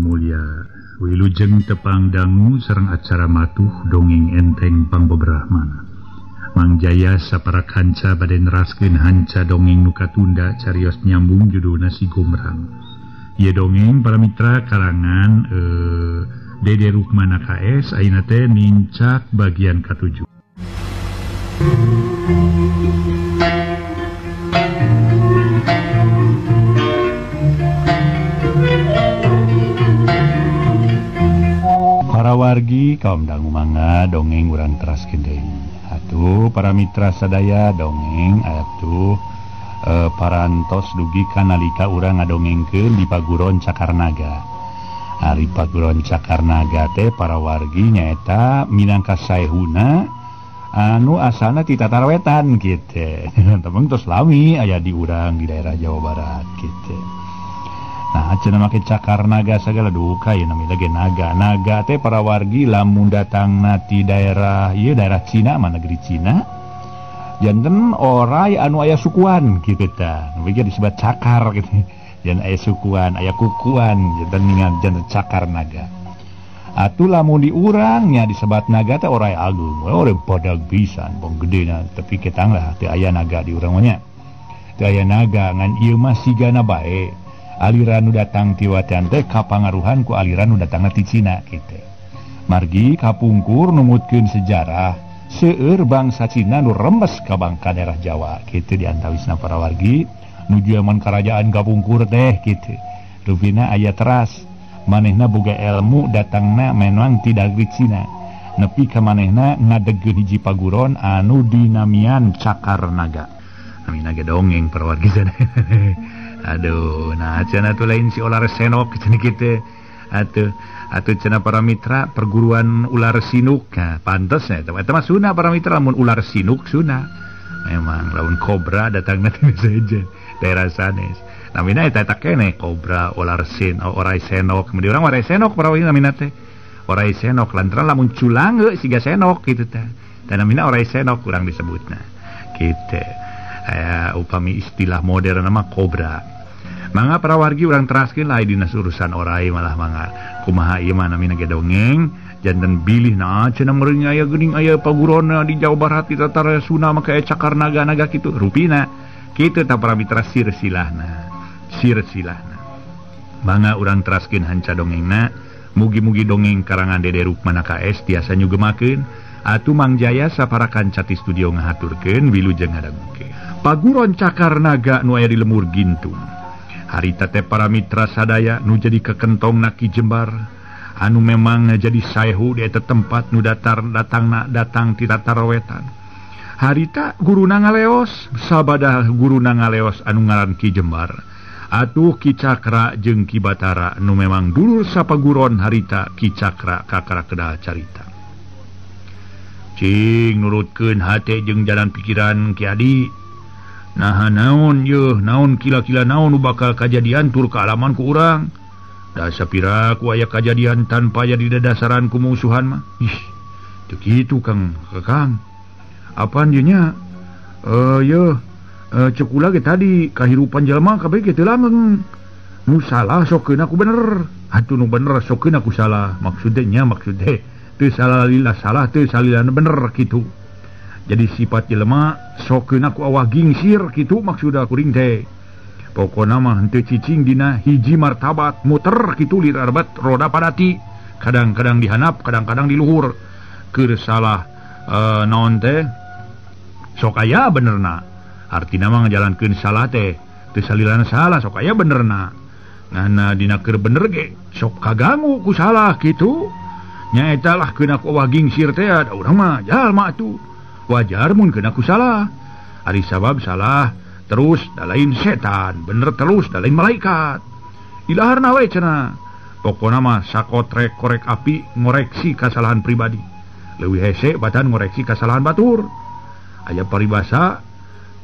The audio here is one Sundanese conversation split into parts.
nu mulia. Wilujeng tepang dangu sareng acara matuh dongeng enteng pangbebrahmana. Mang Jaya sapara kanca bade neraskeun hanca dongeng nu katunda carios nyambung judulna Si Gombrang. Ieu dongeng para mitra karangan Dede Rukmana KS ayeuna teh nincak bagian ka-7. Para wargi kaum dangu mangga dongeng urang teraskeun deui. Atuh para mitra sadaya dongeng atuh parantos dugi ka nalika urang ngadongengkeun di Paguron Cakarnaga. Ari Paguron Cakarnaga teh para wargi nyaeta minangka saehuna anu asalna ti Tatarwetan kitu. Temeng tos lami aya di urang di daerah Jawa Barat kitu. Nah, cenah make Cakarnaga sagala duka ieu namina ge naga. Naga teh para wargi lamun datangna ti daerah ieu daerah Cina mah negeri Cina. Janten orai anu aya sukuan kitu tah. Nu ge disebut cakar kitu. Janten aya sukuan, aya kukuan, janten ningan janten cakar naga. Atuh lamun di urang nya disebat naga teh orai agung. Orai badag pisan, bong gedena tapi ketang lah teu aya naga di urang mah nya. Teu aya naga ngan ieu mah sigana bae. Aliran nu datang ti watan teh kapangaruhan ku aliran nu datangna ti Cina kitu. Margi kapungkur numutkeun sejarah seueur bangsa Cina nu rembes ka bangka daerah Jawa kitu di antawisna para wargi nu jaman karajaan kapungkur teh kitu. Rupina aya teras manehna boga ilmu datangna memang ti negeri Cina. Nepi ka manehna ngadegkeun hiji paguron anu dinamian Cakarnaga. Namina ge dongeng para wargi sadaya. Aduh, nah cenah tuh lain si ular senok cenah kitu. Atuh, atuh cenah para mitra perguruan ular sinuk. Nah, pantes nya eta. Eta mah sunah para mitra lamun ular sinuk sunah. Memang lamun kobra datangna teh saja daerah sanes. Namina eta eta keneh kobra, ular sin, orai senok. Mun di urang orai senok para wargi namina teh. Orai senok lantaran lamun culange siga senok kitu teh. Dan namina orai senok kurang disebutna. Kitu. Aya upami istilah modern mah kobra. Mangga para wargi urang teraskeun lah dina urusan orai malah mangga. Kumaha ieu mah namina ge dongeng janten bilih nah cenah meureun aya geuning aya pagurona di Jawa Barat di Tatar Sunda mah aya Cakarnaga naga kitu rupina. Kitu tah para mitra sirsilahna. Sirsilahna. Mangga urang teraskeun hanca dongengna. Mugi-mugi dongeng karangan Dede Rukmana KS tiasa nyugemakeun. Atuh Mang Jaya sapara kanca ti studio ngahaturkeun wilujeng ngadangukeun. Paguron Cakarnaga nu aya di Lemur Gintung. Harita teh para mitra sadaya nu jadi kekentongna Ki Jembar anu memang jadi saehu di eta tempat nu datar datangna datang ti Tatarwetan. Harita guruna ngaleos sabada guruna ngaleos anu ngaran Ki Jembar. Atuh Ki Cakra jeung Ki Batara nu memang dulur sapaguron harita Ki Cakra kakara kedal carita. Cing nurutkeun hate jeung jalan pikiran Ki Adi. Nah naon yeuh naon kila-kila naon nu bakal kajadian tur kaalaman ku urang. Da sapira ku aya kajadian tanpa aya didadasaran ku mungsuhan mah. Ih, teu kitu Kang, Kakang. Apaan ieu nya? Yeuh, ceuk kula ge tadi kahirupan jelema kabeh ge teu langgeng. Nu salah sok keun aku bener. Atuh nu bener sok keun aku salah. Maksudnya nya maksud teh teu salah lila salah teu salilana bener kitu. Jadi sifat jelema sokeun aku awah gingsir kitu maksud kuring teh. Pokona mah henteu cicing dina hiji martabat muter kitu lirarbat roda padati. Kadang-kadang dihanap, kadang-kadang di luhur. Keur salah naon teh sok aya benerna. Artina mah ngajalankeun salah teh teu salilana salah sok aya benerna. Ngan dina keur bener ge sok kagangu ku salah kitu. Nyaeta lah keun aku awah gingsir teh da urang mah jalma atuh. Wajar mun kena ku salah. Ari sabab salah terus da lain setan, bener terus da lain malaikat. Ilaharna we cenah. Pokona mah sakotrek korek api ngoreksi kasalahan pribadi. Leuwih hese batan ngoreksi kasalahan batur. Aya paribasa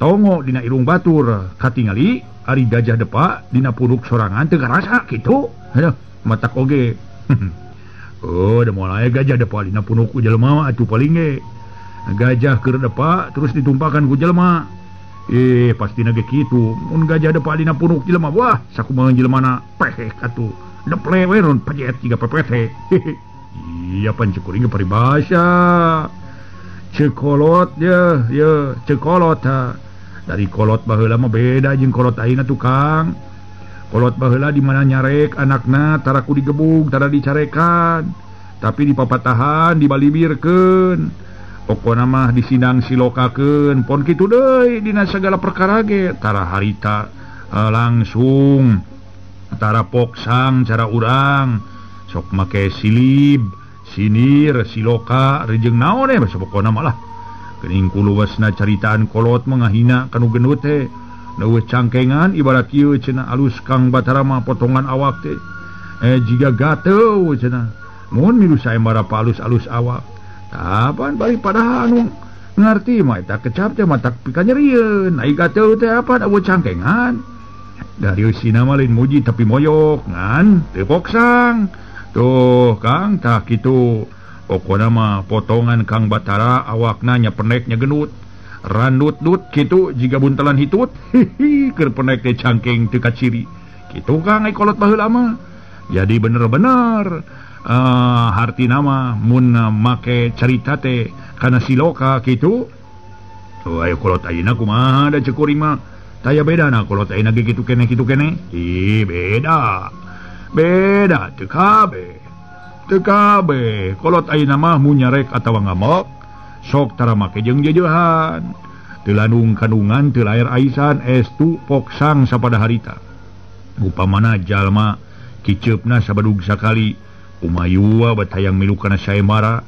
tongo dina irung batur katingali ari gajah depa dina puruk sorangan teu karasa kitu. Aduh, matak oge. Oh, da moal aya gajah depa dina punuk ku jelema atuh paling ge. Gajah keur depa terus ditumpakan ku jelema. Pastina ge kitu mun gajah depa dina punuk jelema wah sakumaha jelemana pehek atuh deple we ron pajet jiga PPT. Iya pan cek kuring paribasa cekolot ye ye cekolot ha. Dari kolot baheula mah beda jeung kolot ayeuna tukang. Kolot baheula di mana nyarek anakna tara ku digebug tara dicarekan tapi dipapatahan dibalibirkeun. Pokona mah disinang silokakeun pon kitu deui dina sagala perkara ge tara harita langsung tara poksang cara urang sok make silib sinir siloka rejeng naon eh pokona mah lah geuning kuluwasna caritaan kolot mah ngahina kanu gendut teh leuweuh cangkengan ibarat kieu cenah alus Kang Batara mah potongan awak teh jiga gateuh cenah mun milu saembara alus-alus awak. Apaan bari padahal anu ngarti mah eta kecap teh matak pika nyerieun ai gateuh teh apa eueuh cangkengan dari usina mah lain muji tapi moyok ngan teu poksang tuh Kang tah kitu pokona mah potongan Kang Batara awakna nya pendek nya gendut randut-dut kitu jiga buntelan hitut hihi keur pendek teh cangkeng teu kaciri kitu Kang ai kolot baheula mah jadi bener-bener harti nama mun make carita teh kana siloka kitu. Oh ayo kolot ayeuna kumaha da cek kuring mah taya bedana kolot ayeuna ge kitu keneh kitu keneh. Ih beda. Beda teu kabeh. Teu kabeh kolot ayeuna mah mun nyarek atawa ngamok sok tara make jeung jeujehan. Teu landung kandungan teu laer aisan estu poksang sapada harita. Upamana jalma kiceupna sabadug sakali umayua bet hayang milu kana saembara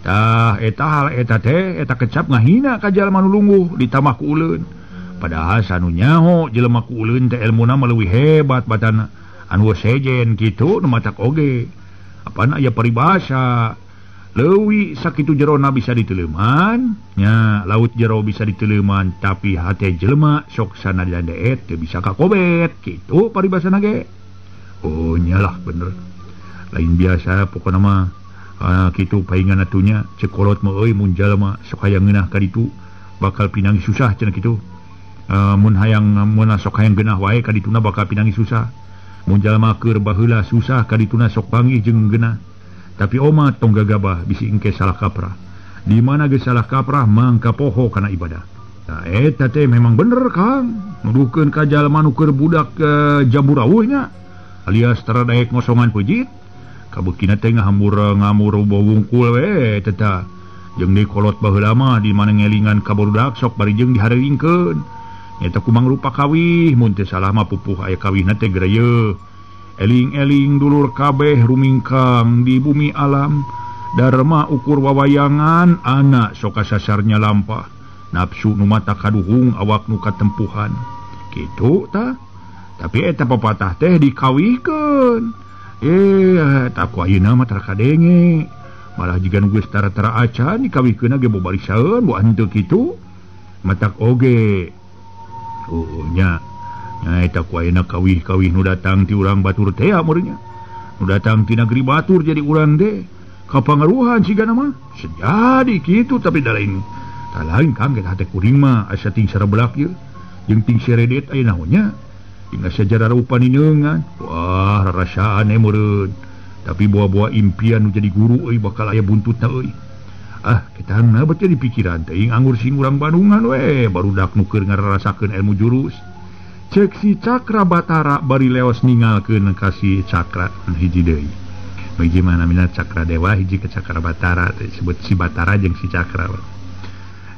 tah eta hal eta teh eta kecap ngahina ka jalma nu lungguh ditambah ku uleun padahal sanu nyaho jelema ku uleun teh elmuna mah leuwih hebat batana anu sejen kitu nu matak oge apana aya paribasa leuwih sakitu jerona bisa diteleuman nya laut jero bisa diteleuman tapi hate jelema sok sanajan deet teu bisa kakobet kitu paribasana ge. Oh nyalah bener lain biasa pokona mah kitu paingan atunya cek kolot mah euy mun jalma sok hayang ngeunah ka ditu bakal pinangi susah cenah kitu mun hayang mun sok hayang geunah wae ka dituna bakal pinangi susah mun jalma keur baheula susah ka dituna sok panggih jeung geunah tapi omat tong gagabah bisi engke salah kaprah di mana geus salah kaprah mangka poho kana ibadah. Nah eta teh memang bener Kang nuduhkeun ka jalma nu keur budak jambu rawuh nya alias tara daek ngosongan peujeut kabukina teh ngahambur ngamur wungkul we teta jeung deui kolot baheula mah di mana ngelingan ka barudak sok bari jeung dihareuringkeun nyata kumang rupa kawih mun teu salah mah pupuh aya kawihna teh gereyeuh eling-eling dulur kabeh rumingkang di bumi alam dharma ukur wawayangan anak sok kasasarnya lampah nafsu nu mata kaduhung awak nu katempuhan kitu tah tapi eta papatah teh dikawihkeun. Tak ku ayeuna mah tara kadenge malah jiga nu geus tara-tara acan dikawihkeunna ge bobarisaeun bu henteu kitu matak oge. Oh nya nya eta ku ayeuna kawih-kawih nu datang ti urang batur teh meureun nya nu datang ti negeri batur jadi urang teh kapangaruhan sigana mah sejadi kitu tapi da lain tah lain Kang ge hate kuring mah asa ting sarebelak ieu jeung ting seredet aya naon nya hingga sejarah rupa nineungan wah rarasaan meureun tapi buah-buah impian nu jadi guru euy bakal aya buntutna euy ah kita na bet jadi pikiran teuing anggur sing urang Bandungan we barudak nu keur ngararasakeun ilmu jurus cek si Cakra Batara bari leos ningalkeun ka si Cakra hiji deui hiji mana mina Cakra Dewa hiji ke Cakra Batara disebut si Batara jeung si Cakra.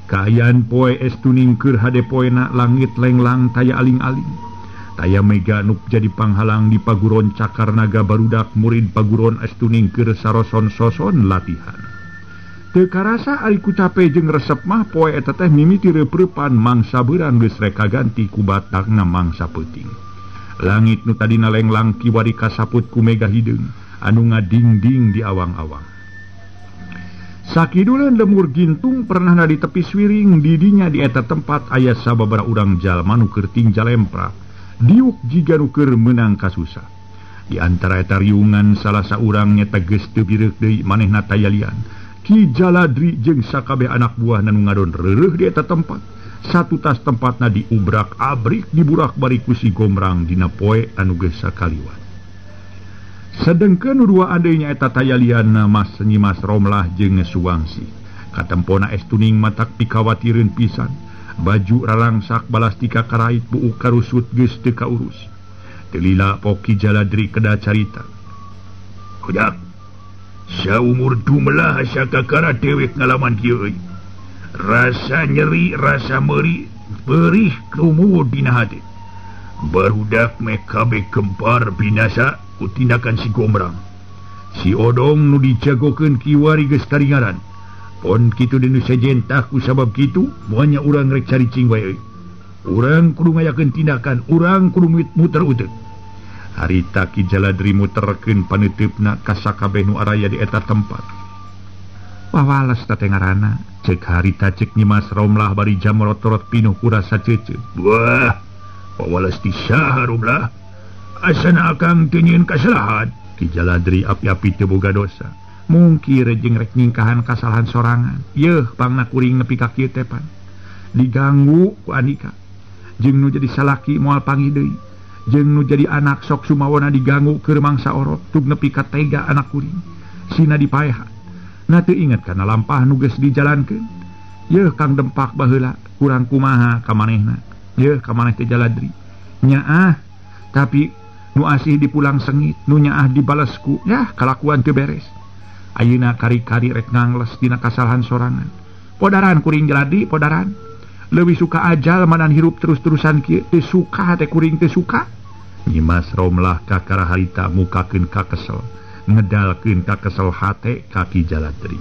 Kaayaan poe estu ningkeur hade poena langit lenglang taya aling-aling taya mega nuk jadi panghalang di paguron cakar naga barudak murid paguron estu ningkeur saroson-soson latihan. Teu karasa ari ku cape jeung resep mah poe eta teh mimiti reupreupan mangsa beurang geus rek kaganti ku batakna mangsa peuting. Langit nu tadina lenglang kiwari kasaput ku mega hideung anu ngadingding di awang-awang. Sakiduleun lemur gintung pernah di tepi swiring didinya di eta tempat aya sababaraha urang jalma nu keur tingjalempra. Diuk jiga nu keur meunang kasusah. Di antara eta riungan salah saurang nyata geus teu bireuk deui manehna tayalian. Ki Jaladri jeung sakabeh anak buahna nu ngadon reureuh di eta tempat. Satu tas tempatna diubrak-abrik diburak-balik ku si Gombrang dina poe anu geus sakaliwat. Sedengkeun nu duaan deui nyaeta tayalianna Mas Nyimas Romlah jeung Suwangsi. Katempona es tuning matak pikawatireun pisan. Baju ralangsak balastika karait buuk karusut geus teu kaurus. Teu lila Poki Jaladri kedah carita. Kudak, saumur dumelah sakakara dewek ngalaman kieu euy. Rasa nyeri, rasa meri, perih krumuwud dina hati. Barudak meh kabeh gempar binasa ku tindakan si Gombrang. Si Odong nu dijagokeun kiwari geus karingaran. Pon kitu deui nu sejen tah ku sabab kitu, moal nya urang rek caricing wae euy. Urang kudu ngayakeun tindakan, urang kudu muter uteuk. Harita Ki Jaladri muterkeun paneuteup-na ka sakabeh nu araya di eta tempat. Wawales teh ngaranna, cek harita cek Nyimas Romlah bari jamrot-rot pinuh ku rasa ceuceut. Wah, wawales ti saha Romlah? Asana akang teu nyieun kasalahan. Ki Jaladri api-api teu boga dosa. Mungkir jeung rek nyingkahan kasalahan sorangan. Yeuh, pangna kuring nepi ka kieu teh pan. Diganggu ku Andika. Jeung nu jadi salaki moal panggih deui. Jeung nu jadi anak sok sumawona diganggu keur mangsa orok tug nepi ka tega anak kuring. Sina dipaehan. Na teu inget kana lampah nu geus dijalankeun. Yeuh Kang Dempak baheula kurang kumaha ka manehna. Yeuh ka maneh teh Jaladri. Nyaah tapi nu asih dipulang sengit, nu nyaah dibales ku. Yah kalakuan teu beres. Ayeuna kari-kari rek ngangles dina kasalahan sorangan. Podaran kuring Jaladri, podaran. Leuwih suka ajal manan hirup terus-terusan kieu. Teu suka teh kuring teu suka. Nyimas Romlah kakara harita mukakeun kakesel, ngedalkeun kakesel hate ka Ki Jaladri.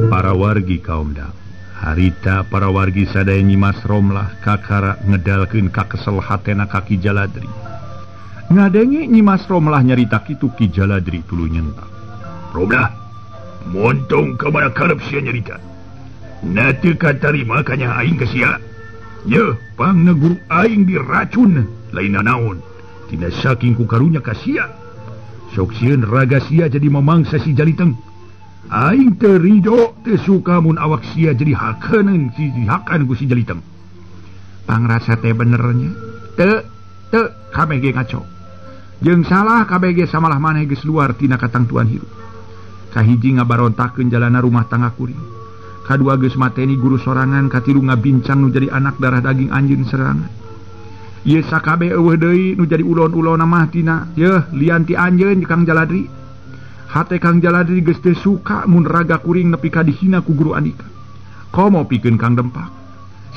Para wargi kaum dang, harita para wargi sadaya Nyimas Romlah kakara ngedalkeun kakesel hatena ka Ki Jaladri. Ngadenge Nyimas Romlah nyarita kitu Ki Jaladri tuluy nyentak. Romlah, montong ka mana karep sia nyarita. Na teu katarima kanya aing ka sia. Yeuh, pangna guru aing diracun lain nanaon. Tina saking ku karunya ka sia. Sok sieun raga sia jadi mamangsa si Jaliteng. Aing teu rido teu suka mun awak sia jadi hakaneun si hakan ku si Jaliteng. Pangrasa teh benernya. Teu teu kabeh ge ngaco. Jeung salah kabeh ge samalah maneh geus luar tina katangtuan hirup. Kahiji ngabarontakeun jalana rumah tangga kuring. Kadua geus mateni guru sorangan, katilu ngabincang nu jadi anak darah daging anjeun serangan. Ieu sakabeh eueuh deui nu jadi ulon-ulonna mah tina yeuh lian ti anjeun Kang Jaladri. Hate Kang Jaladri geus teu suka mun raga kuring nepi ka dihina ku guru Andika. Komo pikeun Kang Dempak.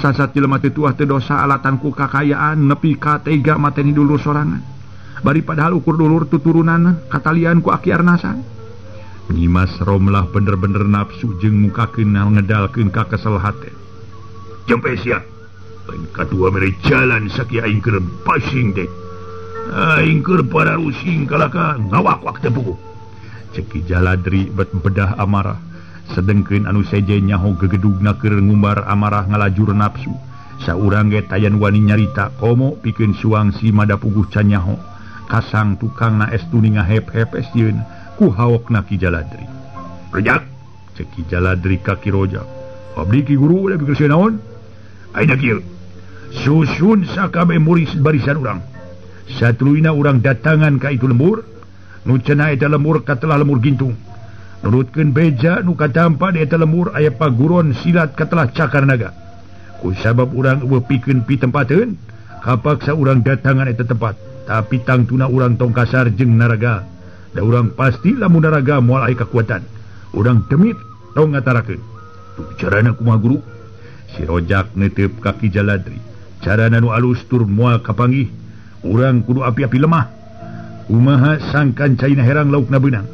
Sasat jelema teu tuah teu dosa alatan ku kakayaan nepi ka tega mateni dulur sorangan. Bari padahal ukur dulur tuturunan katalian ku Aki Arnasan. Nyimas Romlah bener-bener nafsu jeung mukakeun ngedalkeun ka kesel hate. Jempe sia. Lain kadua mere jalan sakia aing keur pasing teh. Aing keur pararusing kalaka ngawak-wak teh puguh. Cek Ki Jaladri bet bedah amarah. Sedengkeun anu seje nyaho gegedugna keur ngumbar amarah ngalajur nafsu. Saurang ge tayan wani nyarita komo pikeun Suwangsi madapuguh can nyaho. Kasang tukangna es tuning ngahep-hep es yeun ku haokna Ki Jaladri. Rojak, cek Ki Jaladri ka Ki Rojak. Abdi Ki Guru lagi keur naon? Ayeuna kieu. Susun sakabeh murid barisan urang. Satuluyna urang datangan ka itu lembur. Nu cenah eta lembur katelah lemur gintung. Nurutkeun beja nu katampa di eta lemur aya paguron silat katelah cakar naga. Ku sabab urang eueuh pikeun pitempateun, kapaksa urang datangan eta tempat. Tapi tangtuna urang tong kasar jeung naraga. Da urang pasti lamun naraga moal aya kakuatan. Urang demit tong ngatarakeun. Tuh carana kumaha guru? Si Rojak neuteup ka Ki Jaladri. Carana nu alus tur moal kapanggih. Urang kudu api-api lemah. Kumaha sangkan caina herang laukna beunang.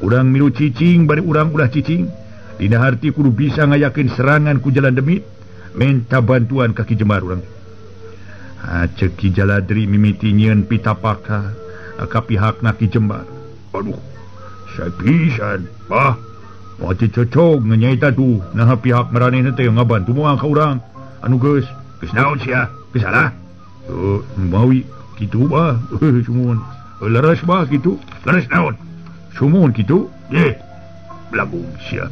Urang milu cicing bari urang ulah cicing. Dina harti kudu bisa ngayakeun serangan ku jalan demit. Minta bantuan ka Ki Jembar urang. Ha ceuk Ki Jaladri mimiti nyieun pitapaka ka pihakna Ki Jembar. Aduh, saya pisan, bah. Mati cocok nganyaita tuh. Nah pihak maranehna teh ngabantu moal ka urang. Anu geus, geus naon sia? Geus salah. Mawi kitu bah. Sumuhun. Leres bah kitu. Leres naon? Sumuhun kitu. Ye. Belagung sia.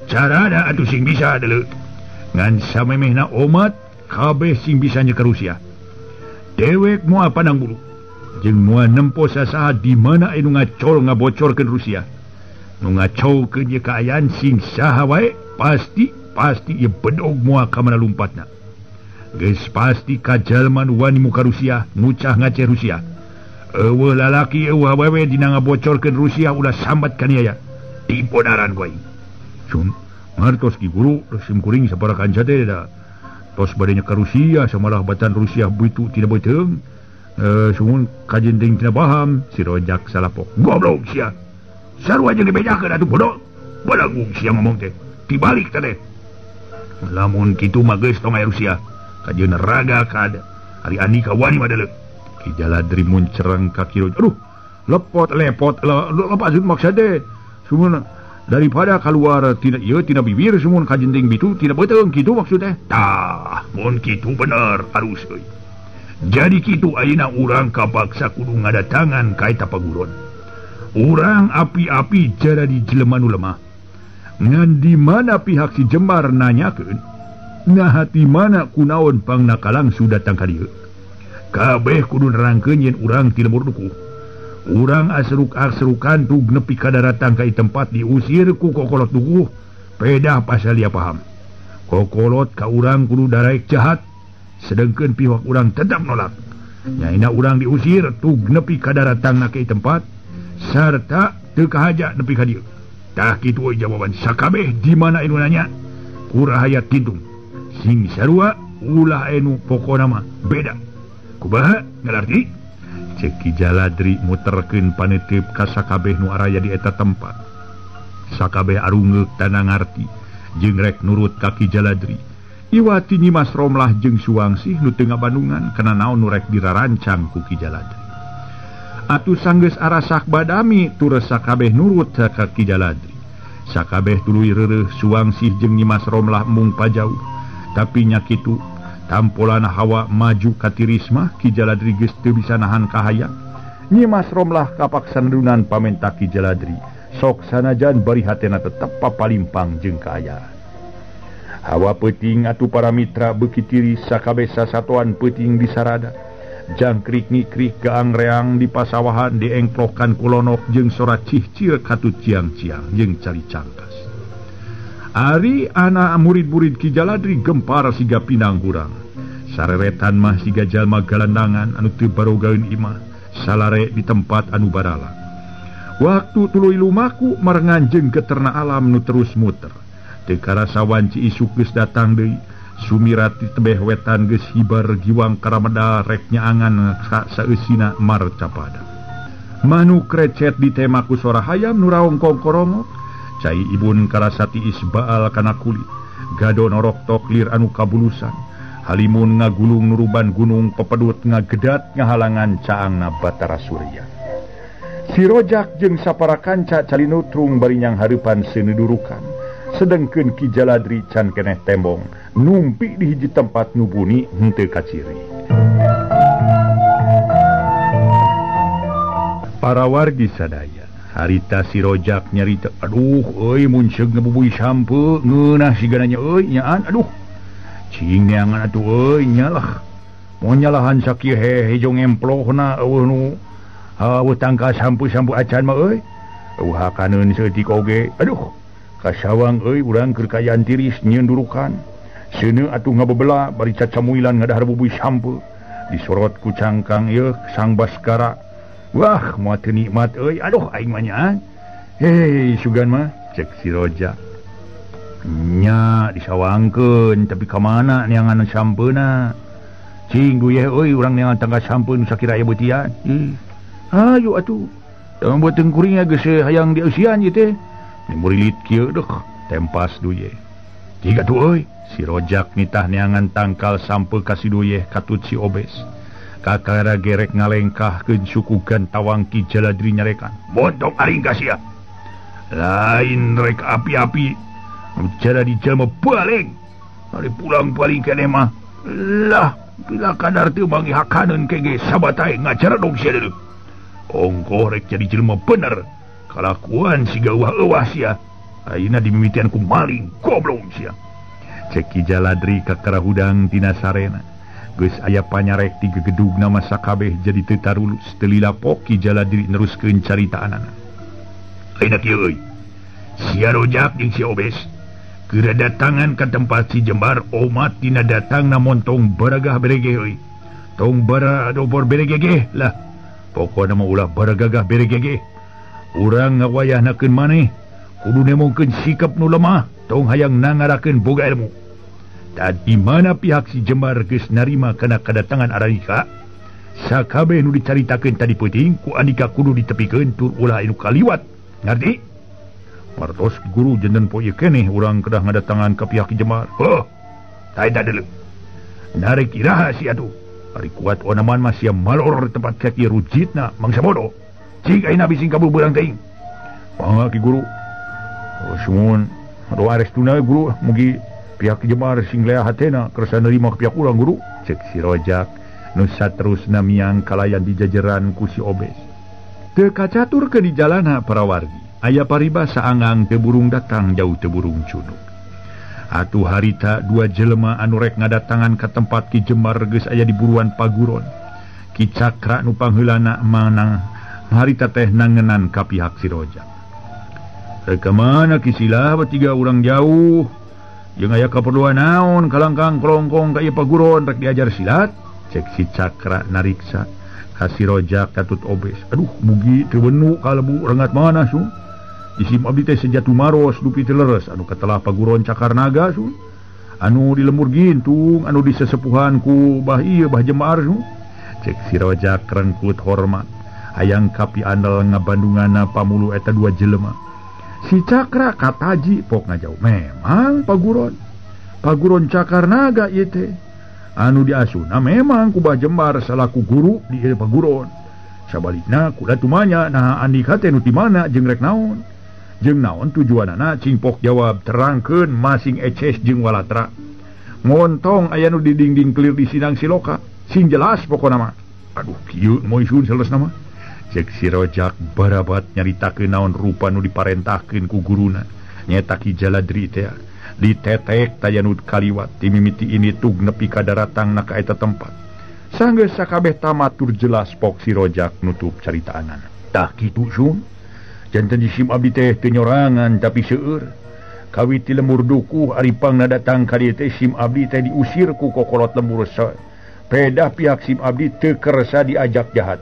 Carada atuh sing bisa deuleu. Ngan samemehna omat kabeh sing bisa nyeker Rusia. Dewek moal pandang bulu. Jeung moal nempo sasaha di mana anu ngacol ngabocorkeun Rusia. Nu ngacaukeun ieu kaayaan sing saha wae pasti pasti ieu bedog moal ka mana lumpatna. Geus pasti ka jalma nu wani muka Rusia ngucah ngaceh Rusia. Eueuh lalaki eueuh awewe dina ngabocorkeun Rusia ulah sambat kaniaya. Dipodaran ku aing. Sun ngartos ki guru sim kuring sapara kanca teh da. Tos bade nyeker Rusia samalah batan Rusia bitu tina beuteung. Sumun kajenting tina paham si Rojak salapok. Goblok sia. Sarua jeung dibejakeun atuh bodoh. Balagung sia ngomong teh. Dibalik teh. Lamun kitu mah geus tong aya Rusia. Kajeun raga kada. Ari Andika wani mah deuleu. Ki Jaladri muncereng ka Ki Rojak. Aduh, lepot lepot lepas maksud teh. Sumun daripada keluar tina ieu tina bibir sumun kajenting bitu tina beuteung kitu maksud teh. Tah, mun kitu bener arus euy. Jadi kitu ayeuna urang kapaksa kudu ngadatangan ka eta paguron. Urang api-api jadi jelema nu lemah. Ngan di mana pihak si Jembar nanyakeun, nah hati mana kunaon pangnakalang sudah datang ka dieu. Kabeh kudu nerangkeun yen urang ti lembur dukuh. Urang asruk-asrukan tug nepi ka daratang ka tempat diusir ku kokolot dukuh, pedah pasal dia paham. Kokolot ka urang kudu daraek jahat, sedengkeun pihak urang tetap nolak. Nyaina urang diusir tug nepi ka daratang ka tempat sarta teu kahaja nepi ka dieu. Tah kitu euy jawaban sakabeh di mana anu nanya kurahaya kintung. Sing sarua ulah anu pokona mah beda. Kumaha ngalarti? Cek Ki Jaladri muterkeun panetep ka sakabeh nu araya di eta tempat. Sakabeh arungeuk tanda ngarti jeung rek nurut ka Ki Jaladri. Iwati Nyimas Romlah jeung Suwangsih nu teu ngabandungan kana naon nu rek dirarancang ku Ki Jaladri. Atuh sanggeus arasak badami tur sakabeh nurut ka Ki Jaladri. Sakabeh tuluy reureuh Suwangsih jeung Nyimas Romlah mung pajauh. Tapi nya kitu tampolan hawa maju ka tiris mah Ki Jaladri geus teu bisa nahan kahayang. Nyimas Romlah kapaksa nedunan pamenta Ki Jaladri. Sok sanajan bari hatena tetep papalimpang jeung kaayaan. Hawa peuting atuh para mitra beuki tiris sakabeh sasatoan peuting disarada. Jangkrik ngikrik gaang reang di pasawahan diengklokan kulonok jeung sora cihcir katut ciang-ciang jeung cari cangkas. Ari anak murid-murid Ki Jaladri gempar siga pinang hurang. Sareretan mah siga jalma galandangan anu teu barogaeun imah, salare di tempat anu barala. Waktu tuluy lumaku marengan jeung keterna alam nu terus muter. Teu karasa wanci isuk geus datang deui. Sumirat di tebeh wetan geus hibar giwang karameda rek nyaangan ka saeusina marcapada. Manuk recet ditema ku sora hayam nu raong kongkorongok. Cai ibun karasa tiis baal kana kulit. Gado norok tok lir anu kabulusan. Halimun ngagulung nuruban gunung pepedut ngagedat ngahalangan caangna Batara Surya. Si Rojak jeung sapara kanca calinutrung bari nyang hareupan seunudurukan. Sedengkeun Ki Jaladri can keneh tembong numpi di hiji tempat nu buni henteu kaciri. Para wargi sadaya harita si Rojak nyarita, aduh euy mun seug ngabubuy sampeu ngeunah sigana nya euy nyaan aduh cing neangan atuh euy nyalah moal nyalahan sakieu hejo ngemplohna eueuh nu eueuh tangka sampu-sampu acan mah euy eueuh hakaneun saeutik oge aduh kasawang euy urang keur kaayaan tiris nyieun durukan seuneu atuh ngabebela bari cacamuilan ngadahar bubuy sampeu disorot ku cangkang ieu Sang Baskara. Wah moal teu nikmat euy aduh aing mah nyaan hei sugan mah cek si Rojak nya disawangkeun tapi ka mana neangan sampeuna cing duyeh euy urang neangan tangga sampeun nu sakira aya beutian ih hayu atuh tong beuteung kuring geus hayang dieusian ieu teh murilit kieu deuh tempas duyeh jiga tuh euy si Rojak nitah neangan tangkal sampeu ka si duyeh katut si obes. Kakara gerek ngalengkahkeun suku gantawang Ki Jaladri nyarekan bontong aring ka sia lain rek api-api jadi jelema balik ari pulang paling keneh mah lah bila kadar teu mangi hakaneun kege sabatai ngajaredog sia deuleu ongkoh rek jadi jelema bener kalakuan siga euwah-euwah sia. Ayeuna dimimitian ku maling goblok sia. Cek Ki Jaladri kakara hudang tina sarena. Geus aya panyarek ti gegedugna mah sakabeh jadi teu tarulus teu lila pok Ki Jaladri neruskeun caritaanana. Ayeuna kieu euy. Sia Rojak jeung si Obes geura datangan ka tempat si Jembar omat tina datangna montong baragah berege euy. Tong bara adobor beregege lah. Pokona mah ulah baragagah beregege. Urang ngawayahnakeun maneh kudu nemongkeun sikap nu lemah tong hayang nangarakeun boga ilmu. Tadi mana pihak si Jembar geus narima kana kadatangan Aranika sakabeh nu dicaritakeun tadi peuting ku Andika kudu ditepikeun tur ulah anu kaliwat. Ngarti? Partos guru janten poe ieu keneh urang kedah ngadatangan ka pihak Ki Jembar. Heuh. Tah eta deuleu. Narek iraha sia atuh. Ari kuat onaman mah sia malor tempat kaki rujitna mangsa bodoh. Cik ayeuna bising kabur beurang teuing. Mangga Ki Guru. Oh, sumun. Doa restuna guru mugi pihak Ki Jembar sing lea hatena kersa nerima ka pihak urang guru. Cek si Rojak nu saterusna miang kalayan dijajaran ku si Obes. Teu kacatur ke di jalana para wargi. Aya paribasa angang teu burung datang jauh teu burung cunuk. Atuh harita dua jelema anu rek ngadatangan ka tempat Ki Jembar geus aya di buruan paguron. Ki Cakra nu pangheulana manang harita teh nangenan ka pihak si Rojak. Rek ka mana Ki Sila batiga urang jauh. Jeung aya kaperluan naon kalangkang kolongkong ka ieu paguron rek diajar silat? Cek si Cakra nariksa ka si Rojak katut Obes. Aduh mugi teu wenu kalebu rengat mana su. Isim abdi teh sejatu maros dupi teu leres anu katelah paguron cakar naga su. Anu di lembur gintung anu di sesepuhan ku bah ieu bah Jembar su. Cek si Rojak rengkut hormat hayang kapi andal ngabandunganna pamulu eta dua jelema. Si Cakra kataji pok ngajauh memang paguron. Paguron cakar naga ieu teh. Anu diasuna memang ku bah Jembar salaku guru di ieu paguron. Sabalikna kula tumanya nah Andika teh nu ti mana jeung rek naon. Jeung naon tujuanana cingpok jawab terangkeun masing eces jeung walatra. Ngontong aya nu di dingding kelir di Sinang Siloka sing jelas pokona mah. Aduh kieu moisun saleresna mah. Cek si Rojak barabat nyaritakeun naon rupa nu diparentahkeun ku guruna. Nyeta Ki Jaladri teh ditetek taya nu kaliwat timimiti ini tug nepi ka daratangna ka eta tempat. Sanggeus sakabeh tamat tur jelas pok si Rojak nutup caritaanana. Tah kitu sun. Janten jisim abdi teh teu nyorangan tapi seueur. Kawit ti lembur dukuh ari pangna datang ka dieu teh sim abdi teh diusir ku kokolot lembur pedah pihak sim abdi teu kersa diajak jahat.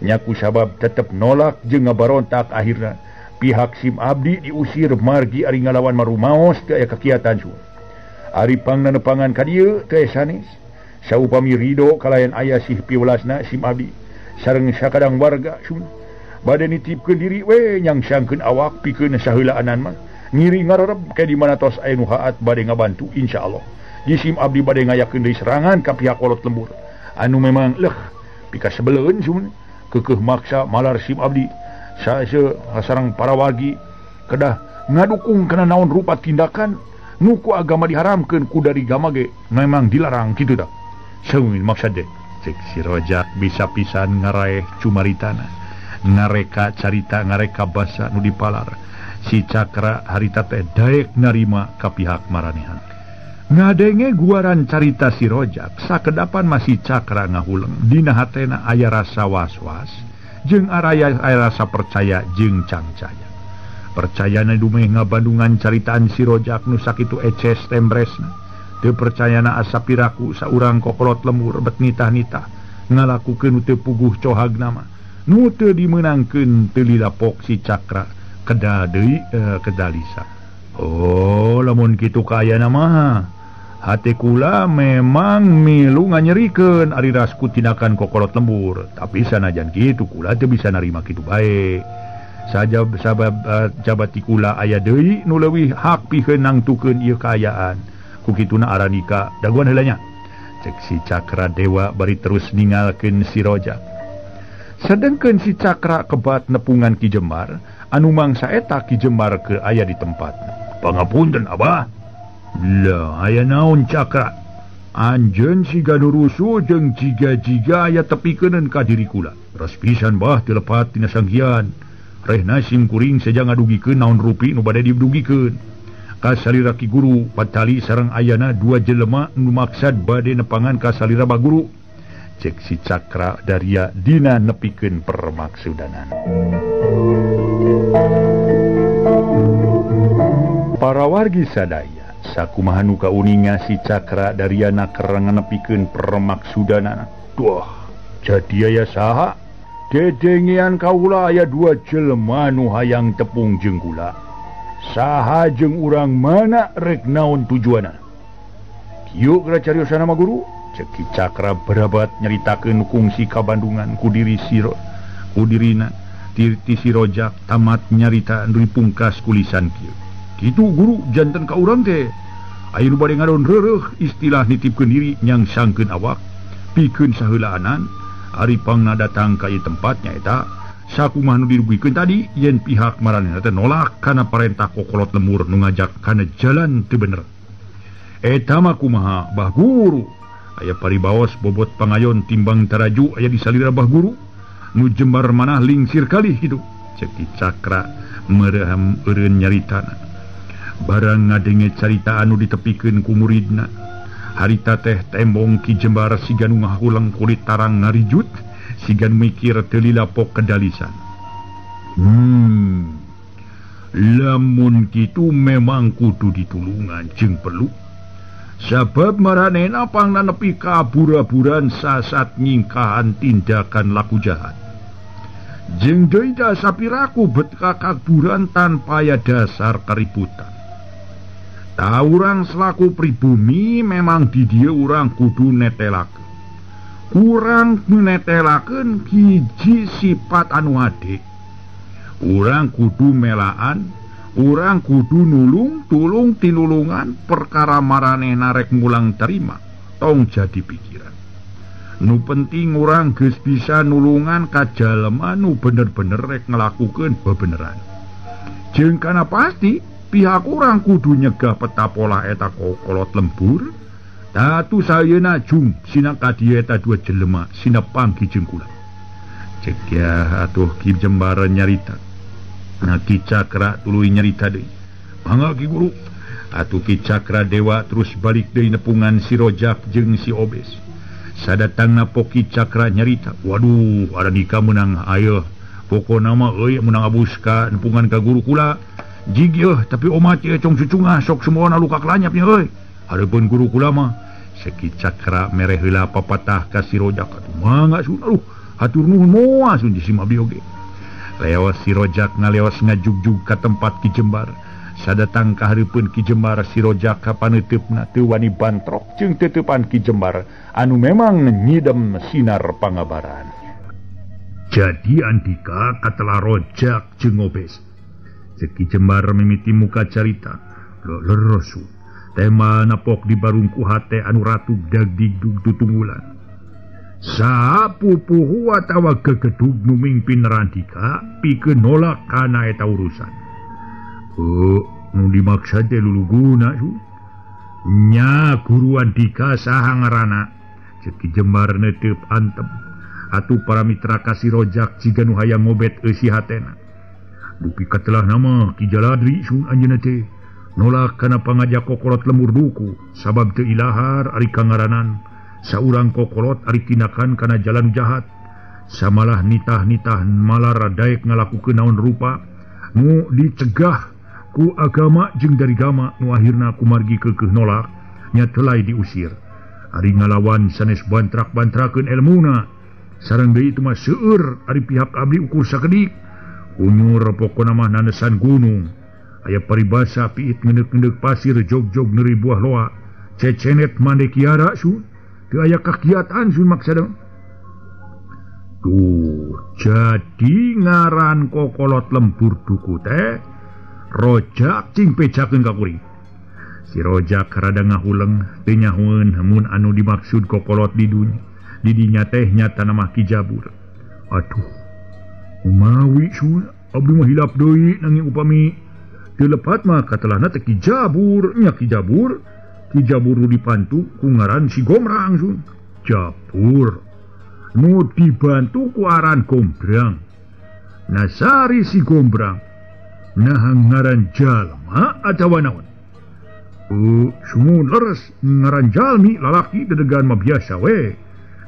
Nya ku sabab tetep nolak jeung ngabarontak akhirna pihak sim abdi diusir margi ari ngalawan marumaos teu aya kakiatan su. Ari pangna nepangan ka dieu teu sanes. Saupami ridho kalayan aya sih piwelasna sim abdi sareng sakadang warga sun. Bade nitipkeun diri we nyangsangkeun awak pikeun saheulaanan mah ngiri ngarereb ke di mana tos aya nu haat bade ngabantu insyaallah. Jisim abdi bade ngayakeun deui serangan ka pihak kolot lembur anu memang leuh pikasebeleun sun kekeuh maksa malar sim abdi saese sareng para wargi kedah ngadukung kana naon rupa tindakan nu ku agama diharamkeun ku dari gama ge memang dilarang kitu tah. Seungin maksad deh. Cek si Rojak bisa pisan ngaraeh cumaritana ngareka carita ngareka basa nu dipalar. Si Cakra harita teh daek narima ka pihak maranehan. Ngadenge guaran carita si Rojak sakedapan masih Cakra ngahuleng. Dina hatena aya rasa was-was jeung araya aya rasa percaya jeung cangcaya. Percayana dumeh ngabandungan caritaan si Rojak nu sakitu eces tembresna. Teu percayana asa piraku saurang kokolot lembur bet nitah-nitah ngalakukeun nu teu puguh cohagna mah. Nu teu dimeunangkeun teu lilapok si Cakra kedal deui kedalisa. Oh lamun kitu kaayana mah hate kula memang milu nganyerikeun ari rasku tindakan kokolot lembur, tapi sanajan kitu kula teu bisa narima kitu bae. Saja sabab jabati kula aya deui nu leuwih hak pikeun nangtukeun ieu kaayaan. Ku kituna Aranika daguan heula nya. Cek si Cakra Dewa bari terus ningalkeun si Rojak. Sedengkeun si Cakra kebat nepungan Ki Jembar anu mangsa eta Ki Jembar ke aya di tempat. Pangapunten abah. Lah aya naon Cakra? Anjeun siga nu rusuh jeung jiga-jiga aya tepikeuneun ka diri kula. Ras pisan bah teu lepat tina sanghian. Rehna sim kuring seja ngadugikeun naon rupi nu bade didugikeun. Ka salira Ki Guru patali sareng ayana dua jelema nu maksad bade nepangan ka salira Bah Guru. Cek si Cakra Daria dina nepikeun permaksudanan. Para wargi sadaya sakumaha nu kauninga si Cakra Daria naker nganepikeun permaksudanana. Duh, jadi aya saha? Dedengean kaula aya dua jelema nu hayang tepung jeung kula. Saha jeung urang mana rek naon tujuanna? Kieu geura cariosana mah Guru. Cek Ki Cakra berabat nyaritakeun kungsi kabandungan ku diri siro ku dirina ti si Rojak tamat nyarita nu dipungkas ku lisan kieu. Kitu Guru janten ka urang teh aya nu bade ngadon reureuh istilah nitipkeun diri nyangsangkeun awak pikeun saheulaanan ari pangna datang ka ieu tempat nyaeta sakumaha nu dirugikeun tadi yen pihak maranehna teh nolak kana parentah kokolot lemur nu ngajak kana jalan teu bener. Eta mah kumaha Bah Guru? Aya paribaos bobot pangayon timbang taraju aya di salira Bah Guru nu jembar manah lingsir kalih kitu. Cek Ki Cakra mereham eureun nyaritana. Barang ngadenge carita anu ditepikeun ku muridna. Harita teh tembong Ki Jembar siga nu ngahuleng kulit tarang ngarijut, siga nu mikir teu lilapok kedalisan. Lamun kitu memang kudu ditulungan jeung perlu. Sabab maranehna pangna nepi kabura-buran sasat nyingkahan tindakan laku jahat. Jeung deui da sapiraku bet kakaburan tanpa aya dasar keributan. Ta urang selaku pribumi memang di dieu urang kudu netelakeun. Kurang netelakeun hiji sifat anu ade. Urang kudu melaan, urang kudu nulung, tulung tinulungan perkara maranehna rek mulang terima, tong jadi pikiran. Nu penting urang geus bisa nulungan ka jalema nu bener-bener rek ngelakukeun bebeneran. Jeung kana pasti pihak urang kudu nyegah peta pola eta kokolot lembur. Tatu sayeuna jung sina ka dieu eta dua jelema sina panggih jeung kula. Cek ya atuh Ki Jembar nyarita. Nah Ki Cakra tuluy nyarita deui. Mangga Ki Guru. Atuh Ki Cakra Dewa terus balik deui nepungan si Rojak jeung si Obes. Sadatangna pok Ki Cakra nyarita. Waduh, ada nikah menang ayo. Pokona mah euy menang abuska nepungan ka guru kula. Jig yeuh tapi omat ieu cong cucungah sok semoona luka kelanyap nya euy. Hareupeun guru kula mah. Seki Cakra mere heula papatah ka si Rojak. Atuh mangga sun aduh hatur nuhun moal sun si mabdi oge. Leos si Rojak ngaleos ngajugjug ka tempat Ki Jembar. Sadatang ka hareupeun Ki Jembar si Rojak ka paneuteup-na teu wani bantrok jeung teuteupan Ki Jembar anu memang nyidem sinar pangabaran. Jadi andika katela Rojak jeung Obes. Cek Ki Jembar mimiti muka carita. Leresu. Tema napok di barungku hate anu ratug dagdigdug tutunggulan. Sapupuhu atawa gegedug nu mingpin Randika pikeun nolak kana eta urusan. Nu dimaksa teh luluguna su. Nya guru Andika saha ngaranna? Cek Ki Jembar neuteup antem. Atuh para mitra ka si Rojak jiga nu hayang ngobet eusi hatena. Dupi katelah nama Ki Jaladri sun anjeunna teh nolak kana pangajak kokolot lemur duku sabab teu ilahar ari kangaranan. Saurang kokolot ari tindakan kana jalan jahat. Samalah nitah-nitah malar daek ngalakukeun naon rupa nu dicegah ku agama jeung dari gama nu akhirna kumargi keukeuh nolak nya telai diusir. Ari ngalawan sanes bantrak-bantrakeun elmuna sareng deui itu mah seueur ari pihak abdi ukur sakedik. Unyur pokona mah nanesan gunung. Aya paribasa piit ngeundeuk-ngeundeuk pasir jog-jog neuri buah loa. Cecenet mande kiara sun. Teu aya kakiatan sun maksada. Tuh, jadi ngaran kokolot lembur duku teh Rojak cing pejakeun ka kuring. Si Rojak rada ngahuleng teu nyahoeun mun anu dimaksud kokolot di dunya. Di dinya teh nyata mah Ki Jabur. Aduh, kumawi sun abdi mah hilap deui nanging upami teu lepat mah katelahna teh Ki Jabur, nya Ki Jabur. Ki Jabur nu dipantu ku ngaran si Gombrang sun. Jabur nu dibantu ku aran Gombrang. Nasari si Gombrang nah ngaran jalma atawa naon? Sumun leres ngaran jalmi lalaki dedegan mah biasa we.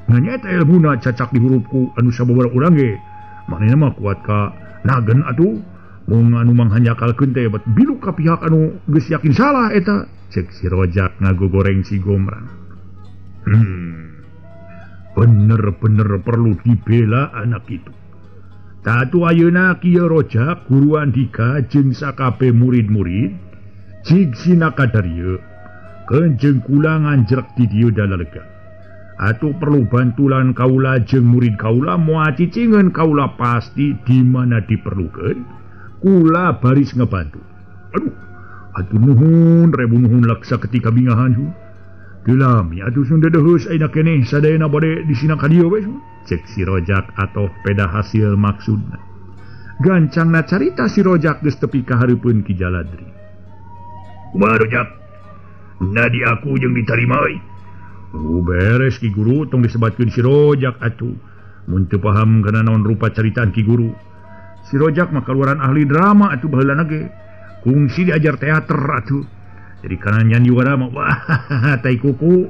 Ngan eta ilmuna cacak di hurufku anu sababaraha urang ge. Manehna mah kuat ka nagen atuh. Mung anu manghanjakalkeun teh bet bilu ka pihak anu geus yakin salah eta. Cek si Rojak ngagogoreng si Gombrang. Bener-bener perlu dibela anak itu. Tatu ayeuna kieu Rojak guru Andika jeung sakabeh murid-murid jig sina kadarieu kenjeng kula nganjrek di dieu dalalega. Atuh perlu bantulan kaula jeung murid kaula moal cicingeun kaula pasti di mana diperlukeun kula baris ngebantu. Aduh, atuh nuhun rebu nuhun laksa ketika bingahan hu. Dilami atuh sun dedeheus ayeuna keneh sadayana bade disina ka dieu we. Cek si Rojak atau peda hasil maksudna. Gancangna carita si Rojak geus tepi ka hareupeun Ki Jaladri. Kumaha Rojak? Nadi aku jeung ditarima euy. Beres Ki Guru tong disebatkeun si Rojak atuh. Mun teu paham kana naon rupa caritaan Ki Guru. Si Rojak mah kaluaran ahli drama atuh baheulana ge. Kungsi diajar teater atuh. Jadi kana nyandiwara mah wah tai kuku.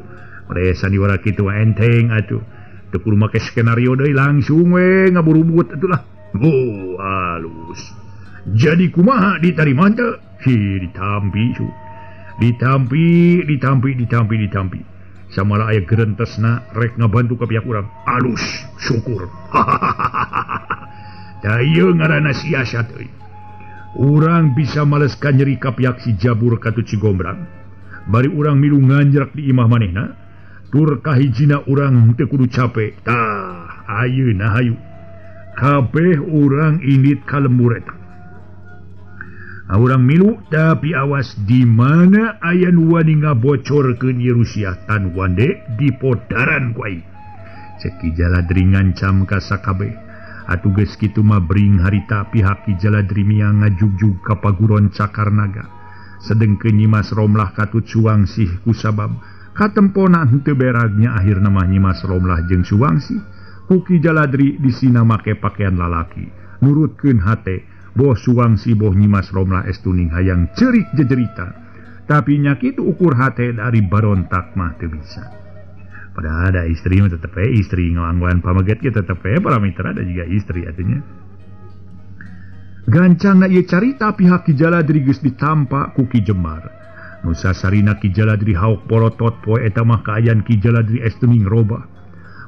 Mere sandiwara kitu mah enteng atuh. Teu kudu make skenario deui langsung we ngaburubut atulah. Oh, halus. Jadi kumaha ditarima teu? Hi ditampi su. Ditampi, ditampi, ditampi, ditampi. Samala aya gerentesna rek ngabantu ka pihak urang. Alus, syukur. Da ieu ngaranna siasat euy. Urang bisa maleskan nyeri ka pihak si Jabur katut si Gombrang. Bari urang milu nganjrek di imah manehna. Tur kahijina urang teu kudu capek. Tah, ayeuna hayu. Kabeh urang indit ka lembur eta. Urang milu tapi awas di mana aya nu wani ngabocorkeun Yerusia tan wande di podaran ku aing. Cek Ki Jaladri ngancam ka sakabeh. Atuh geus kitu mah bring harita pihak Ki Jaladri miang ngajugjug ka paguron Cakar Naga. Sedengkeun Nyimas Romlah katut Suwangsih kusabab katempona henteu beragnya akhirna mah Nyimas Romlah jeung Suwangsih ku Ki Jaladri disina make pakaian lalaki nurutkeun hate boh Suwangsih boh Nyimas Romlah estuning hayang cerik jejerita tapi nya kitu ukur hate dari barontak mah teu bisa. Padahal ada istri mah tetep we istri nganggoan pameget ge tetep we para mitra ada juga istri atunya. Gancangna ieu carita pihak Ki Jaladri geus ditampa ku Ki Jembar. Nusa sarina Ki Jaladri haok porotot poe eta mah kaayaan Ki Jaladri estuning robah.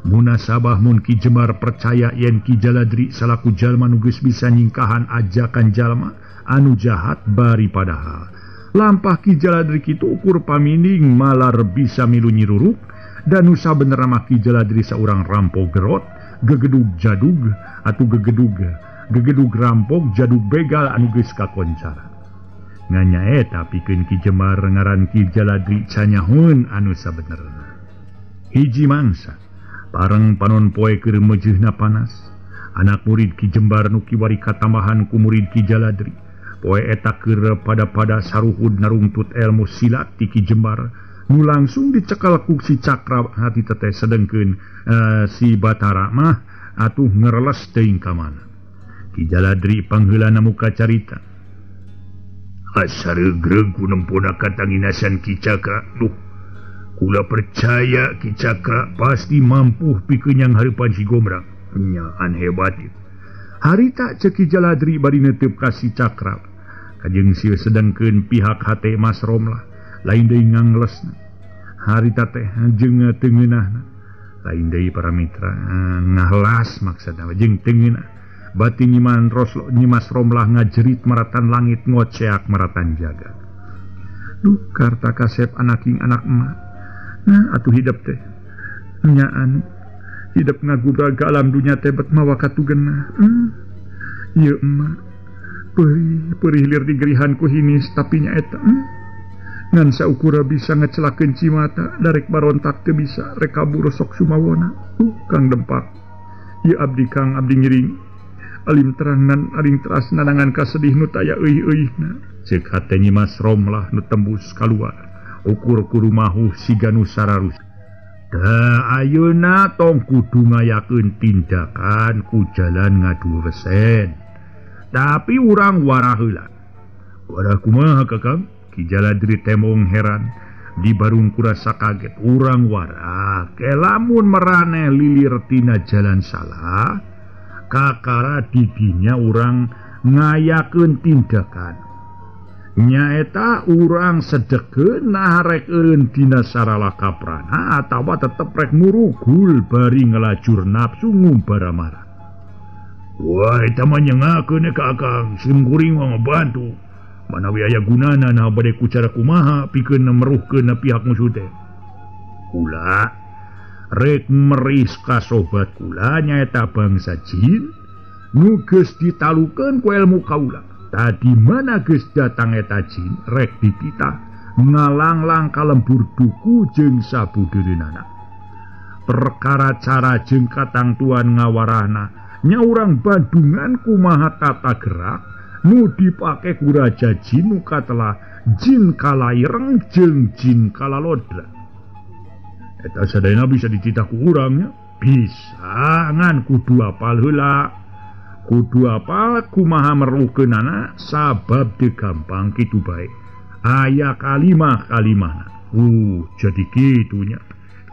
Munasabah mun Ki Jembar percaya yen Ki Jaladri salaku jalma nu geus bisa nyingkahan ajakan jalma anu jahat bari padahal. Lampah Ki Jaladri kitu ukur pamining malar bisa milu nyiruruk dan nusa bener mah Ki Jaladri saurang rampok gerot, gegedug jadug atau gegedug rampok jadug begal anu geus kakoncara. Nganya eta pikeun Ki Jembar ngaran Ki Jaladri canyahun anu sabenerna. Hiji mangsa bareng panon poe keur meujeuhna panas, anak murid Ki Jembar nu kiwari katambahan ku murid Ki Jaladri. Poe eta keur pada-pada saruhud narungtut ilmu silat ti Ki Jembar nu langsung dicekal ku si Cakra hati teteh sedengkeun si Batara mah atuh ngereles teuing ka mana. Ki Jaladri pangheulana muka carita. Asa regreg ku nempona katanginasan Ki Cakra. Duh, kula percaya Ki Cakra pasti mampu pikeun yang hareupan si Gombrang. Nyaan hebat ieu. Harita ceuk Ki Jaladri bari neuteup ka si Cakra. Kajeng sieu sedengkeun pihak hate Mas Romlah lain deui nganglesna. Harita teh jeung teu ngeunahna. Lain deui para mitra ngahelas maksudna jeung teu ngeunah. Batin Nyimas Romlah ngajerit maratan langit ngoceak maratan jagat. Duh karta kasep anaking anak emak. Nah atuh hidup teh nyaan hidup ngagubrag ka alam dunya teh bet mawa katugenah. Ieu emak perih perih lir digerihan ku hinis tapi nya eta ngan saukura bisa ngecelakeun cimata darek barontak teu bisa rek kabur sok sumawona. Kang Dempak ieu abdi Kang abdi ngiring alim terang aling teras nanangan kasedih nu taya euih-euihna. Ceuk hate Nyimas Romlah nu tembus kaluar ukur kurumahu siga nu sararus. Da ayeuna tong kudu ngayakeun tindakan ku jalan ngadu resen. Tapi urang warah heula. Warah kumaha Kakang? Ki Jaladri temong heran di barung kurasa kaget. Urang warah ke lamun meraneh lilir tina jalan salah kakara didinya urang ngayakeun tindakan. Nyaeta urang sedekeun nah rek eureun dina sarala kaprana atawa tetep rek murugul bari ngelajur nafsu ngumbara-mara. Wah, eta mah nyengakeun ka Akang, sim kuring mah ngabantu. Manawi aya gunana nah bade ku cara kumaha pikeun meruhkeun pihak musuh teh. Kula rek meris ka sobat kula nyaeta bangsa jin nu geus ditalukeun ku ilmu kaula. Tadi mana geus datang eta jin rek dititah ngalanglang ka lembur duku jeung sabudeureunana. Perkara cara jeung katangtuan ngawarahna nya urang Bandungan kumaha tata gerak nu dipake ku raja jin nu katelah jin kalaireng jeung jin kalalodra. Eta sadayana bisa dititah ku urang nya? Bisa, ngan kudu apal heula. Kudu apal kumaha meruhkeunana sabab teu gampang kitu bae. Aya kalimah-kalimahna. Jadi kitu nya.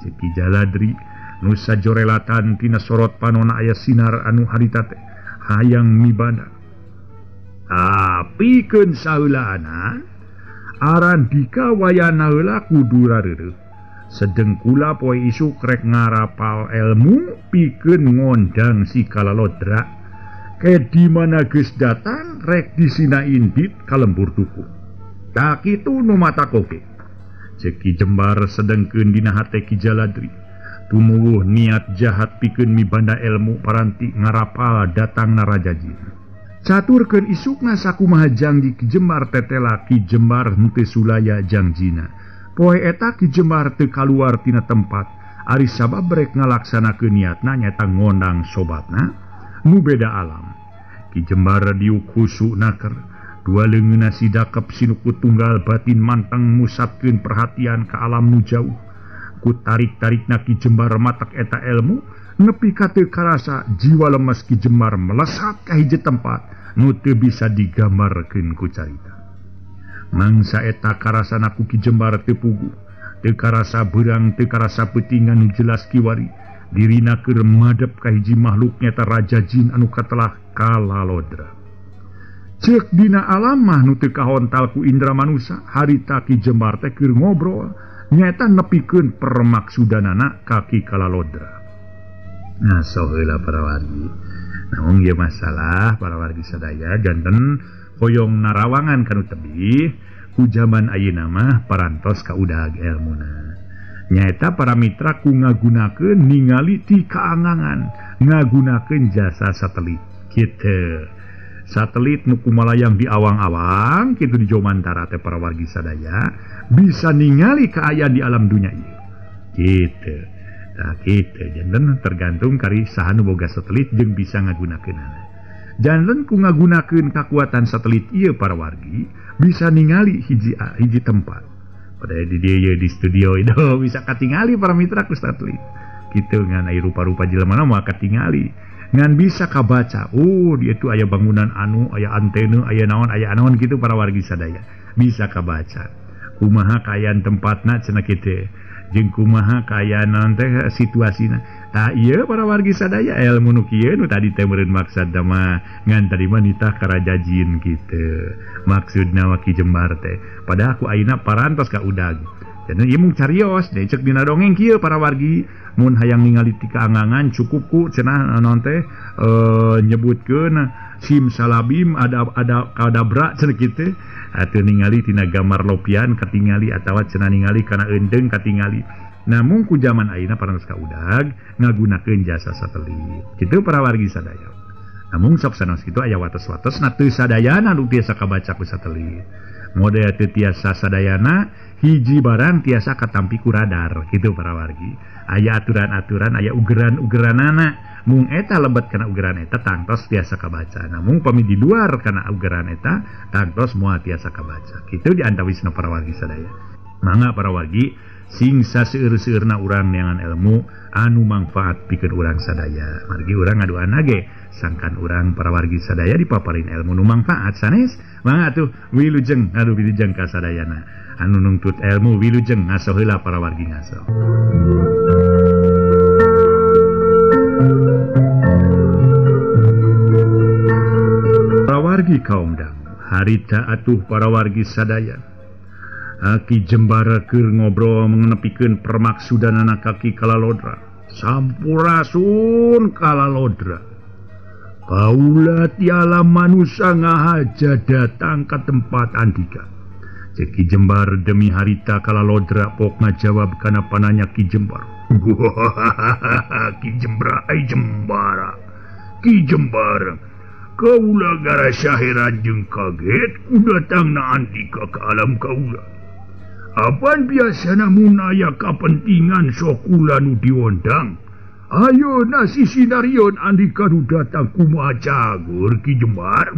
Ceuk Ki Jaladri nu sajorelatan tina sorot panona aya sinar anu harita teh hayang mibanda. Tapi keun saheulaana Arandika wayana heula kudu rareureuh. Sedeng kula poe isuk rek ngarapal ilmu pikeun ngondang si Kalalodra. Ke di mana geus datang rek disina indit ka lembur duku. Tak kitu nu mata koke. Ceuk Ki Jembar sedengkeun dina hate Ki Jaladri. Tumuwuh niat jahat pikeun mibanda ilmu paranti ngarapal datangna raja jin. Caturkeun isukna sakumaha jangji Ki Jembar tetela Ki Jembar henteu sulaya jangjina. Poe eta Ki Jembar teu kaluar tina tempat ari sabab rek ngalaksanakeun niatna nyaeta ngondang sobatna nu beda alam. Ki Jembar diuk husu naker, dua leungeunna sidakep sinuku tunggal batin manteng musatkeun perhatian ka alam nu jauh. Ku tarik-tarikna Ki Jembar matak eta ilmu nepi ka teu karasa jiwa lemes Ki Jembar melesat ka hiji tempat nu teu bisa digambarkeun ku carita. Mangsa eta karasana ku Ki Jembar teu puguh, teu karasa beurang, teu karasa peutingan nu jelas kiwari. Dirina keur madep ka hiji makhluk nyata raja jin anu katelah Kalalodra. Ceuk dina alam mah nu teu kahontal ku indra manusa, harita Ki Jembar teh keur ngobrol nyaeta nepikeun permaksudanana ka Ki Kalalodra. Nah, soheula para wargi. Namun ieu masalah para wargi sadaya janten hoyong narawangan kanu tebih ku jaman ayeuna mah parantos ka udag elmuna. Nyaeta para mitra ku ngagunakeun ningali ti kaangangan, ngagunakeun jasa satelit. Kitu. Satelit nu kumalayang di awang-awang kitu di Jomantara teh para wargi sadaya bisa ningali kaayaan di alam dunia ieu. Kitu. Tah kitu janten tergantung kari saha nu boga satelit jeung bisa ngagunakeunana. Janten ku ngagunakeun kakuatan satelit ieu para wargi bisa ningali hiji hiji tempat. Pada di dia di studio itu bisa katingali para mitra ku satelit. Kitu ngan aya rupa-rupa jelema mah katingali. Ngan bisa kabaca. Oh, dia itu aya bangunan anu, aya antena, aya naon gitu para wargi sadaya. Bisa kabaca. Kumaha kaayaan tempatna cenah kitu. Jeung kumaha kaayaan naon teh situasina. Tah ieu para wargi sadaya ilmu nu kieu nu tadi teh meureun maksudna mah ngan tadi mah nitah ka raja jin kitu. Maksudna mah Ki Jembar teh. Padahal ku ayeuna parantos ka udag. Jadi ieu mung carios deui ceuk dina dongeng kieu para wargi mun hayang ningali ti kaangangan cukup ku cenah naon teh nyebutkeun simsalabim ada kadabra cenah kitu. Atuh ningali tina gambar lopian katingali atawa cenah ningali kana eundeng katingali. Namun ku zaman ayeuna parantos ka udag ngagunakeun jasa satelit. Kitu para wargi sadaya. Namun sok sanes kitu aya wates-watesna teu sadayana nu tiasa kabaca ku satelit. Mode teu tiasa sadayana hiji barang tiasa katampi ku radar kitu para wargi. Aya aturan-aturan, aya ugeran-ugeranana. Mung eta lebet kana ugeran eta tangtos tiasa kabaca. Namun pami di luar kana ugeran eta tangtos moal tiasa kabaca. Kitu di antawisna para wargi sadaya. Mangga para wargi sing saseueur-seueurna urang neangan ilmu anu mangfaat pikeun urang sadaya. Margi urang ngaduana ge sangkan urang para wargi sadaya dipaparin ilmu nu mangfaat sanes. Mangga atuh wilujeng anu wilujeng ka sadayana. Anu nungtut ilmu wilujeng ngaso heula para wargi ngaso. Para wargi kaum dangu, harita atuh para wargi sadaya. Aki Jembara keur ngobrol mengenepikeun permaksudanana ka Ki Kalalodra. Sampurasun Kalalodra. Kaula ti alam manusa ngahaja datang ka tempat andika. Cek Ki Jembar demi harita Kalalodra pok ngajawab kana pananya Ki Jembar. Ki Jembra ai Jembara. Ki Jembar, kaula garasa heran jeung kaget ku datangna andika ka alam kaula. Apan biasana mun aya kapentingan sok kula nu diondang. Ayeuna sisinarion andika nu datang kumaha cagur Ki Jembar.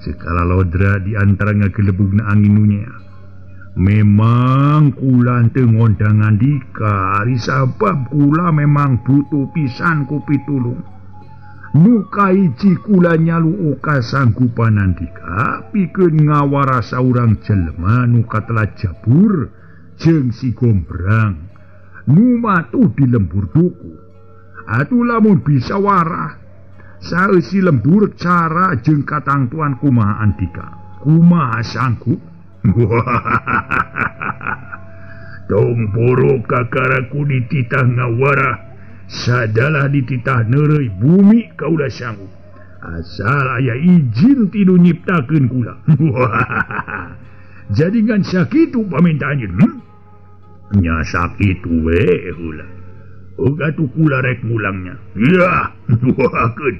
Sekalalodra di antara ngagelebugna angin nu nya. Memang kula teu ngondang andika ari sabab kula memang butuh pisan ku pitulung. Nu kahiji kula nyalu kasanggupan andika pikeun ngawara saurang jelema nu katelah jabur jeung si Gombrang nu matuh di lembur duku. Atuh lamun bisa warah saeusi lembur cara jeung katangtuan kumaha andika kumaha sanggup. Tong boro kakaraku dititah ngawara sadalah dititah neureuy bumi kaula sanggup asal aya izin ti nu nyiptakeun kula. Jadi ngan sakitu pamintaan nya sakitu we heula. Oga tu kula rek mulangnya. Yah, doakeun.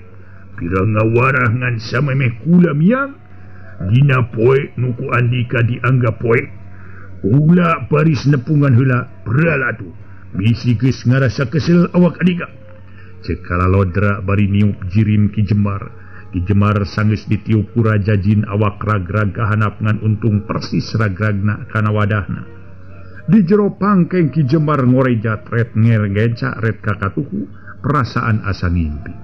Pira ngawarah ngan samemeh kula miang dina poe nu ku andika dianggap poe. Kula baris nepungan heula beralatu. Bisi geus ngarasa kesel awak andika. Cek Kalalodra bari niup jirim Ki Jembar. Ki Jembar sanggeus ditiup ku raja jin awak ragrag kahanap ngan untung persis ragragna kana wadahna. Di jero pangkeng Ki Jembar ngorejat ret ngergenca ret kakatuhu perasaan asa ngimpi.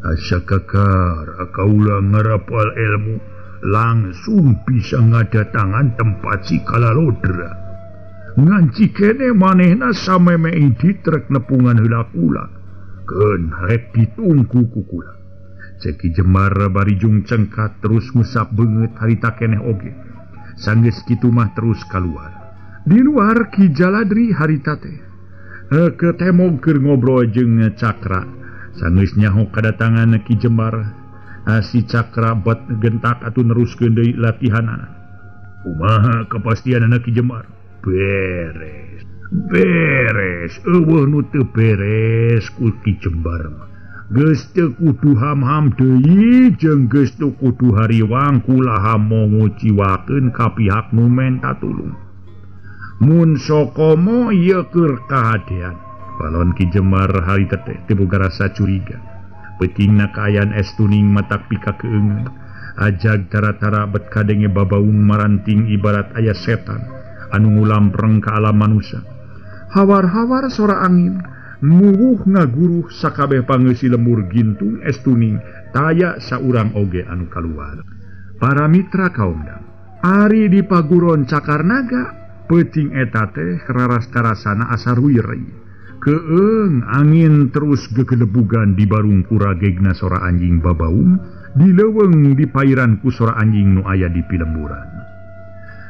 Asa kakar kaula ngarapal ilmu langsung bisa ngadatangan tempat si Kalalodra. Nganci kene manehna sameme ditrek nepungan heula kula. Keun rek ditunggu ku kula. Cek Ki Jembar bari jung cengkat terus ngusap beungeut harita keneh oge. Sanggeus kitu mah terus kaluar. Di luar Ki Jaladri harita teh ketemong keur ngobrol jeung Cakra. Sanggeus nyaho kadatangan Ki Jembar, si Cakra bat gentak atuh neruskeun deui latihanana. Kumaha kepastianana Ki Jembar? Beres. Beres, eueuh nu teu beres ku Ki Jembar mah. Geus teu kudu ham-ham deui jeung geus teu kudu hariwang kulaha monguciwakeun ka pihak nu menta tulung. Mun sokomo ieu keur kahadean. Balon Ki Jembar harita teh teu boga rasa curiga. Peutingna kaayaan es tuning matak pika keungeun. Ajag tara-tara bet kadenge babaung maranting ibarat aya setan anu ngulampreng ka alam manusia. Hawar-hawar sora angin muwuh ngaguruh sakabeh pangeusi lembur gintung es tuning taya saurang oge anu kaluar. Para mitra kaum dang, ari di paguron Cakarnaga peuting eta teh raras karasana asa ruireuy. Keung angin terus gegelebugan di barung kuragegna sora anjing babaung di leuweung di pairan ku sora anjing nu aya di pilemburan.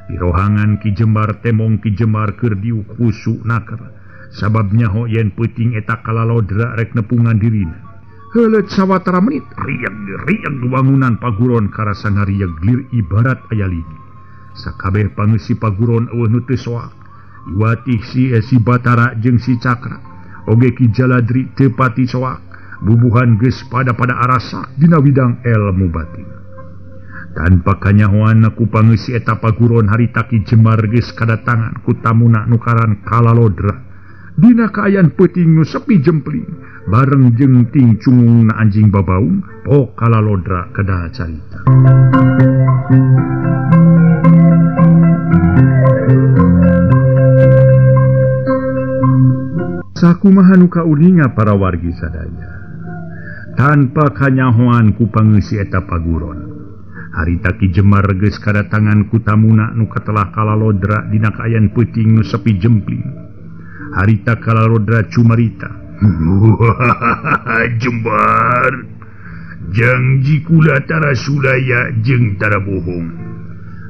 Di rohangan Ki Jembar temong Ki Jembar keur diuk khusu naker. Sabab nyaho yen peuting eta Kalalodra rek nepungan dirina. Heuleut sawatara menit rieg-rieg wangunan paguron karasa ngarieg lir ibarat aya lini. Sakabeh pangeusi paguron eueuh nu teu soak. Iwatih si Batara jeung si Cakra. Oge Ki Jaladri teu pati soak. Bubuhan geus pada-pada arasak dina widang elmu batin. Tanpa kanyahoan ku pangeusi eta paguron harita Ki Jembar geus kadatangan ku tamuna nu karan Kalalodra. Dina kaayaan peuting nu sepi jempling bareng jeung ting cungungna anjing babaung pok kalalodra kedah carita. Sakumaha nu kauninga para wargi sadaya tanpa kanyahoan ku pangeussi eta paguron. Harita Ki Jembar geus kadatangan ku tamuna nu katelah kalalodra dina kaayaan peuting nu sepi jempling. Harita kalalodra cumarita. Jembar, jangji kula tara sulaya jeung tara bohong.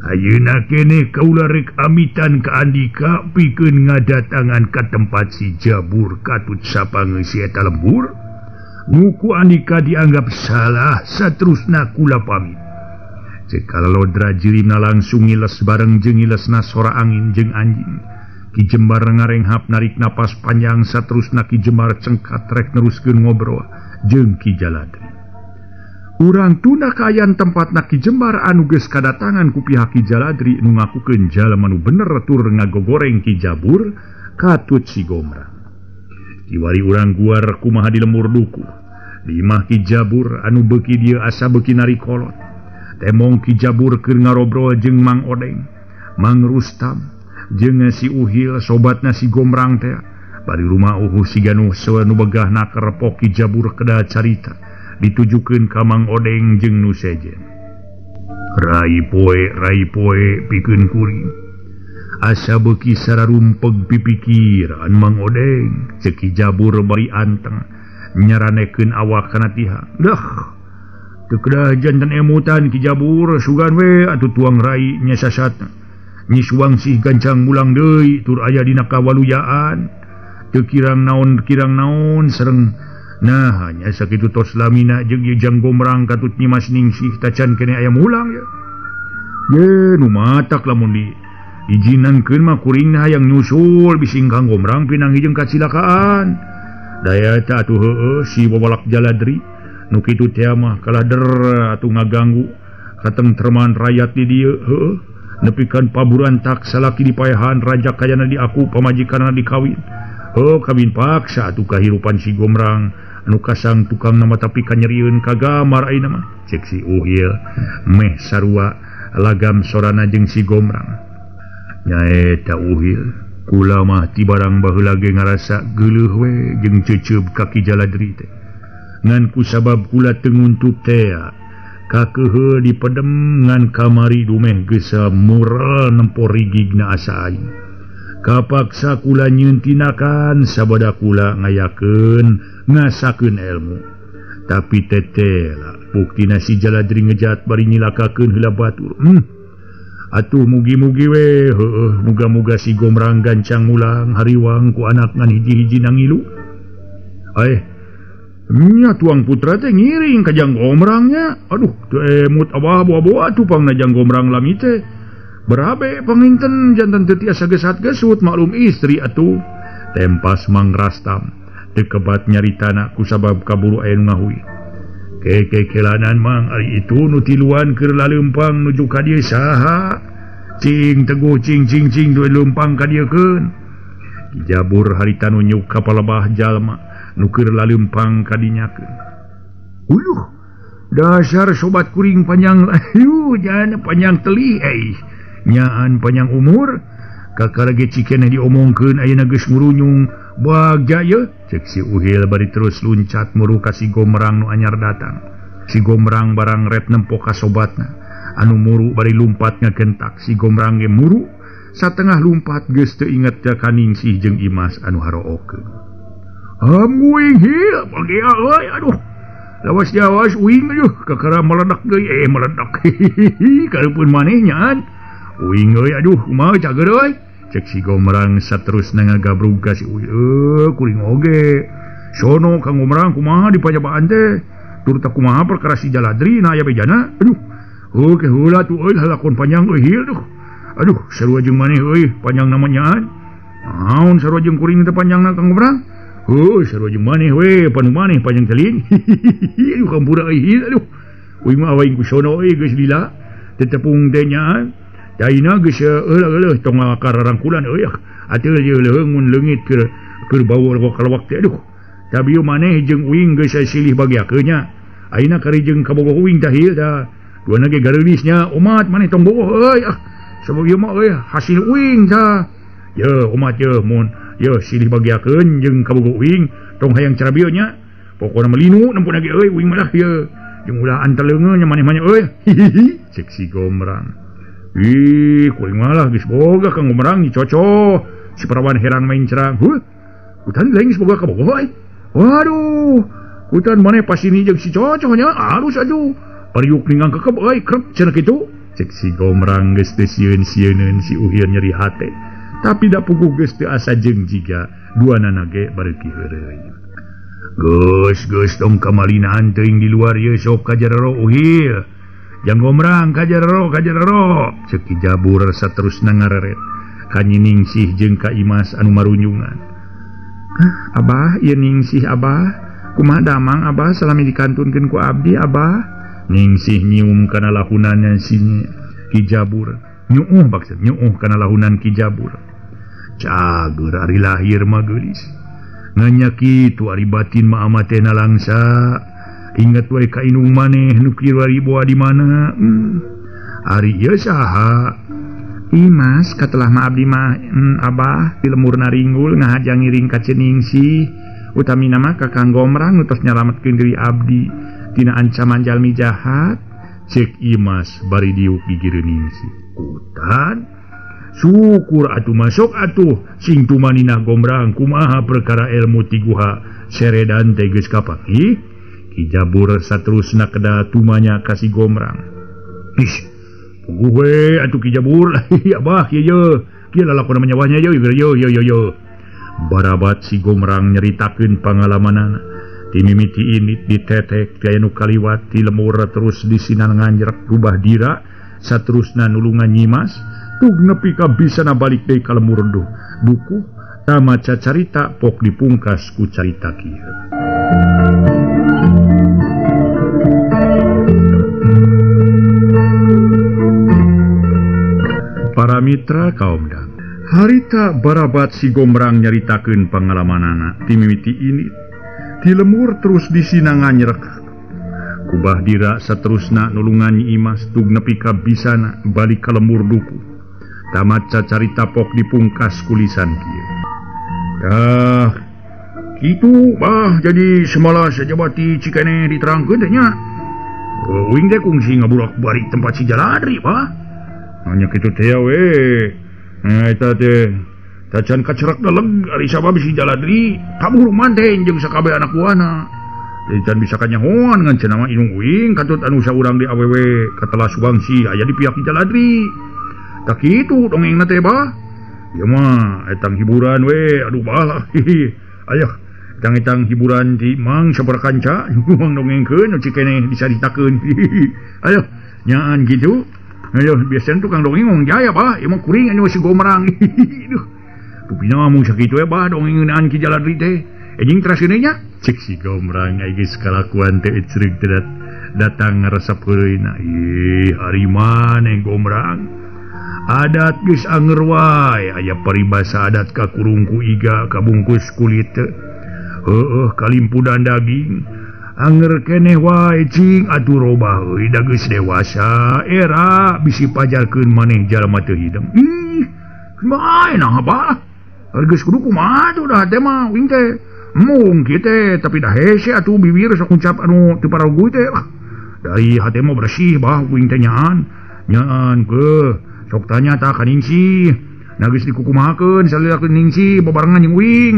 Ayeuna keneh kaula rek amitan ka andika pikeun ngadatangan ka tempat si Jabur katut sapangeussi eta lembur. Nu ku andika dianggap salah saterusna kula pamit. Cek kalalodra jirimna langsung ngiles bareng jeung ngilesna sora angin jeung anjing. Ki Jembar ngarenghap narik napas panjang saterusna Ki Jembar cengkat rek neruskeun ngobrol jeung Ki Jaladri. Urang tunda kaayaan tempatna Ki Jembar anu geus kadatangan ku pihak Ki Jaladri nu ngakukeun jalma nu bener tur ngagogoreng Ki Jabur katut si Gomrang. Kiwari urang guar kumaha di lemur duku. Di imah Ki Jabur anu beuki dieu asa beuki narik kolot. Temong Ki Jabur keur ngarobrol jeung Mang Odeng, Mang Rustam, jeung si Uhil sobatna si Gomrang teh. Bari rumah uhuh siga nu nu begahna kerepok Ki Jabur kedah carita ditujukeun ka Mang Odeng jeung nu sejen. Rai poe pikeun kuring. Asa beuki sararumpeg pipikiran Mang Odeng, ceuk Ki Jabur bari anteng nyaranekeun awak kana tihang. Dah teu kedah janten emutan Ki Jabur sugan we atuh tuang rai nya sasatna. Nyi Suwangsih gancang mulang deui tur aya dina kawaluyaan. Teu kirang naon sareng nah nya sakitu tos lamina jeung ieu Jang Gomrang katut Nyi Mas Ningsih tacan keneh aya mulang ya. Ye nu matak lamun di ijinankeun mah kuringna hayang nyusul bising Kang Gomrang pinanggih jeung kacilakaan. Daya eta atuh heueuh si babalak Jaladri nu kitu teh mah kalader atuh ngaganggu katengtreman rakyat di dieu heueuh nepikan paburantak salaki dipaehan raja kayana diaku pamajikanna dikawin heuh kawin paksa atuh kahirupan si Gomrang anu kasang tukang nama tapi kanyerieun kagamar ayeuna mah cek si Uhil meh sarua lagam sorana jeung si Gomrang. Nyaeta Uhil kula mah ti barang baheula ge ngarasa geuleuh we jeung ceuceub ka Ki Jaladri teh. Ngan ku sabab kula teu nguntup tea kakeuheuh dipedem ngan kamari dumeh geus mural nempo rigigna asa aing. Kapaksa kula nyieun tinakan sabada kula ngayakeun ngasakeun ilmu. Tapi tetela buktina si Jaladri ngejat bari nyilakakeun heula batur. Atuh mugi-mugi we heueuh muga-muga si Gomrang gancang mulang hariwang ku anak ngan hiji-hiji nangilu. Nya tuang putra teh ngiring ka Jang Gomrangnya. Aduh teu emut abah boa-boa tupangna Jang Gomrang lami teh. Berabe panginten janten teu tiasa gesat-gesut maklum istri atuh. Tempas Mang Rastam teu kebat nyaritana ku sabab kaburu aya nu ngahui. Kekekelanan Mang ari itu nu tiluan keur laleumpang nuju ka dieu saha? Cing teguh cing cing cing duwe leumpang ka dieukeun. Ki Jabur harita nu nyuk ka palebah jalma nu keur laleumpang ka dinyakeun. Uluh, dasar sobat kuring panjang ayu jangan panjang teli nyaan panjang umur kakara ge cikeneh diomongkeun ayeuna geus ngurunyung bagja ye cek si Uhil bari terus luncat muru ka si Gomrang nu anyar datang. Si Gomrang barang ret nempo ka sobatna anu muru bari lumpat ngagentak. Si Gomrang ge muru satengah lumpat geus teu inget ka Ningsih jeung Imas anu harookeun. Hamuing hil bagja euy aduh lawas jawas uing aduh kakara meledak deui meledak kareupun maneh nyaan uing euy aduh kumaha cager euy cek si Gomrang saterusna ngagabrug ka si Uhil. Kuring oge sono Kang Gomrang kumaha di pajabaan teh tur teh kumaha perkara si Jaladri na aya bejana aduh heuh ke heula tuh euy lalakon panjang euy hil duh aduh sarua jeung maneh euy panjang namanya naon sarua jeung kuring teh panjangna Kang Gomrang heuh sarua jeung maneh we panu maneh panjang celing aduh kampura euy hil aduh uing mah awaing ku sono euy geus lila tetepung teh nyaan Daina geus eueuh tong kararangkulan euy atuh ieu leuheung mun leungit keur Keur bawa kalawak teh aduh. Tapi maneh jeung uing geus silih bagiakeun nya. Ayeuna kari jeung kabogoh uing tah ieu tah. Duana ge gareulisnya umat maneh tong bogoh euy ah. Sabab ieu mah euy hasil uing tah. Ye umat ye mun ye silih bagiakeun jeung kabogoh uing tong hayang cara bieu nya. Pokona melinu nempuna ge euy uing mah ye. Jeung ulah antar leungeun nya maneh-maneh euy. Cek si Gombrang. Ih, kuring malah geus boga Kang Gombrang cocok. Si parawan herang main cerang. Huh. Kutan lain geus boga kabogoh euy. Waduh. Kutan maneh pasti ni jeung si cocok nya alus aduh. Pariuk ninggang kekep euy krep cenah kitu. Cek si Gombrang geus teu sieun-sieuneun si Uhir nyeri hate. Tapi da puguh geus teu asa jeung jiga duanana ge bareuki heureuy. Geus geus tong kamalinaan teuing di luar ieu sok ka jarero Uhir. Jang Gombrang ka jarero ka jarero. Cek Ki Jabur saterusna ngareret. Ka Nyi Ningsih jeung ka Imas anu marunyungan. Ah, Abah ieu Ningsih Abah. Kumaha damang Abah salami dikantunkeun ku abdi Abah. Ningsih nyium kana lahunannya si Ki Jabur. Nyuuh maksud nyuuh kana lahunan Ki Jabur. Cager ari lahir mah geulis. Nganya kitu ari batin mah amatena langsa. Ingat we ka indung maneh nu kieu riboa di mana. Ari ieu saha? Imas katelah mah abdi mah Abah di lemurna ringgul ngahaja ngiring ka Ceningsih. Utamina mah ka Kang Gombrang nu tos nyalametkeun diri abdi tina ancaman jalmi jahat. Cek Imas bari diuk gigireun Ningsih. Kutan syukur atuh masuk atuh sing tumanina Gombrang kumaha perkara ilmu ti guha seredan teh geus kapaki. Ki Jabur saterusna keda tumanya ka si Gombrang. Ih, puguh we atuh Ki Jabur. Abah ieu ye. Kieu lalakona menyawahnya ye ye ye ye ye. Barabat si Gombrang nyeritakeun pangalamanana. Timimiti ini ditetek ti aya nu kaliwat ti lemur terus disinan nganjrek rubah dira saterusna nulungan Nyimas tug nepi ka bisana balik deui ka lemur duh buku tamaca carita pok dipungkas ku carita kieu. Para mitra kaum dang, harita barabat si Gombrang nyaritakeun pangalamanana timimiti ini di lemur terus disina nganjrek kubah dira saterusna nulungan Nyi Imas tug nepi ka bisana balik ka lemur duku tamat carita pok dipungkas kulisan kieu. Dah kitu bah jadi semalah sajabati cikene diterangkeun teh nya. Uing teh kungsi ngaburak balik tempat si Jaladri bah. Hanya kitu teh we. Eta teh tacan kacerak deleg ari sabab si Jaladri kabur manten jeung sakabeh anak buahna. Jadi can bisa kanyahoan ngan cenah mah indung uing katut anu saurang di awewe katelah Subangsi aya di pihak Jaladri. Tak kitu dongengna teh bah. Ieu mah etang hiburan we aduh bah lah. Ayah etang-etang hiburan di mang sabaraha kanca mang dongengkeun nu cikene dicaritakeun. Ayo nyaan kitu. Ayo biasana tukang dongeng ngomong jaya bah, ieu mah kuring anu si Gombrang. Duh. Tupina mung sakitu we bah dongengeunaan Ki Jaladri teh. Anjing teraskeun nya. Cek si Gombrang ai geus kalakuan teh ecereug teh datang ngaresep heureuyna. Ih, ari maneh Gombrang. Adat geus anger wae, aya paribasa adat kakurung ku iga kabungkus kulit teh. Heueuh kalimpudan daging. Anger keneh wae cing atuh robah euy da geus dewasa era bisi pajarkeun maneh jalma teu hideng. Ih, kumaha nah bah? Geus kudu kumaha tuh dah teh mah uing teh. Mung kieu teh tapi dah hese atuh bibir sok ucap anu teu paraguy teh. Dari hate mah bersih bah uing teh nyaan. Nyaan ke sok tanya tah ka Ningsih. Nah geus dikukumahakeun salila ka Ningsih babarengan jeung uing.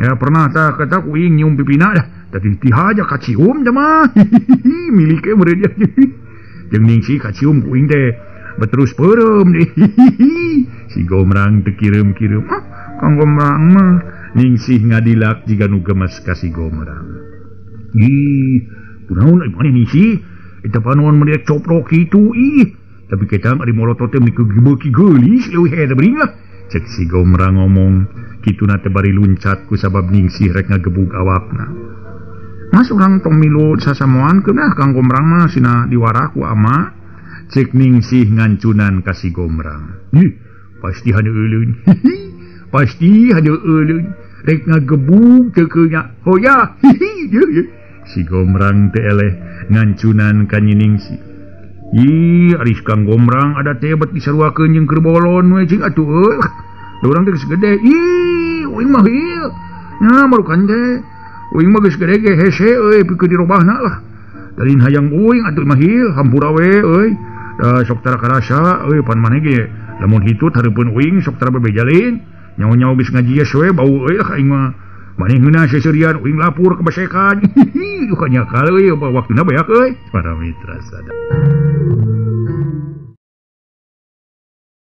Ya pernah tah kata uing nyium pipina dah. Tapi tihaja kacium teh mah. Milike meureun dia. Jeung Ningsih kacium ku uing teh. Beterus peureum deui. Si Gombrang teu kireum-kireum. Ah, Kang Gombrang mah Ningsih ngadilak jiga nu gemes ka si Gombrang. Ih, kunaon euy maneh Ningsih? Eta panon mah coprok kitu ih. Tapi kita ari molotot teh beuki geulis leuwih hese beuring lah. Cek si Gombrang ngomong kituna teh bari luncat ku sabab Ningsih rek ngagebug awakna. Mas urang tong milu sasamuan keunah Kang Gombrang mah sina diwarah ku ama. Cek Ningsih ngancunan ka si Gombrang. Ih, pasti hade euleun. Pasti hade euleun. Rek ngagebug teu nya. Hoya hihi. Si Gombrang teh eleh ngancunan ka Nyi Ningsih. Ih, ari Kang Gombrang ada teh bet disaruakeun jeung keur bolon we cing atuh euy. Da urang teh geus gede. Ih, uing mah ieu. Nya marukan teh. Uing mah geus gede ge hese euy pikeun dirobahna lah. Dalin hayang uing atuh mah ieu hampura we euy. Da sok tara karasa euy pan maneh ge lamun hitut hareupeun uing sok tara bebejalin. Nyaho-nyaho geus ngajies we bau euy lah aing mah. Maneh ngeunah seserian uing lapor ke besekan. Hihi, bukan nyakal euy waktuna beak euy. Para mitra sadaya.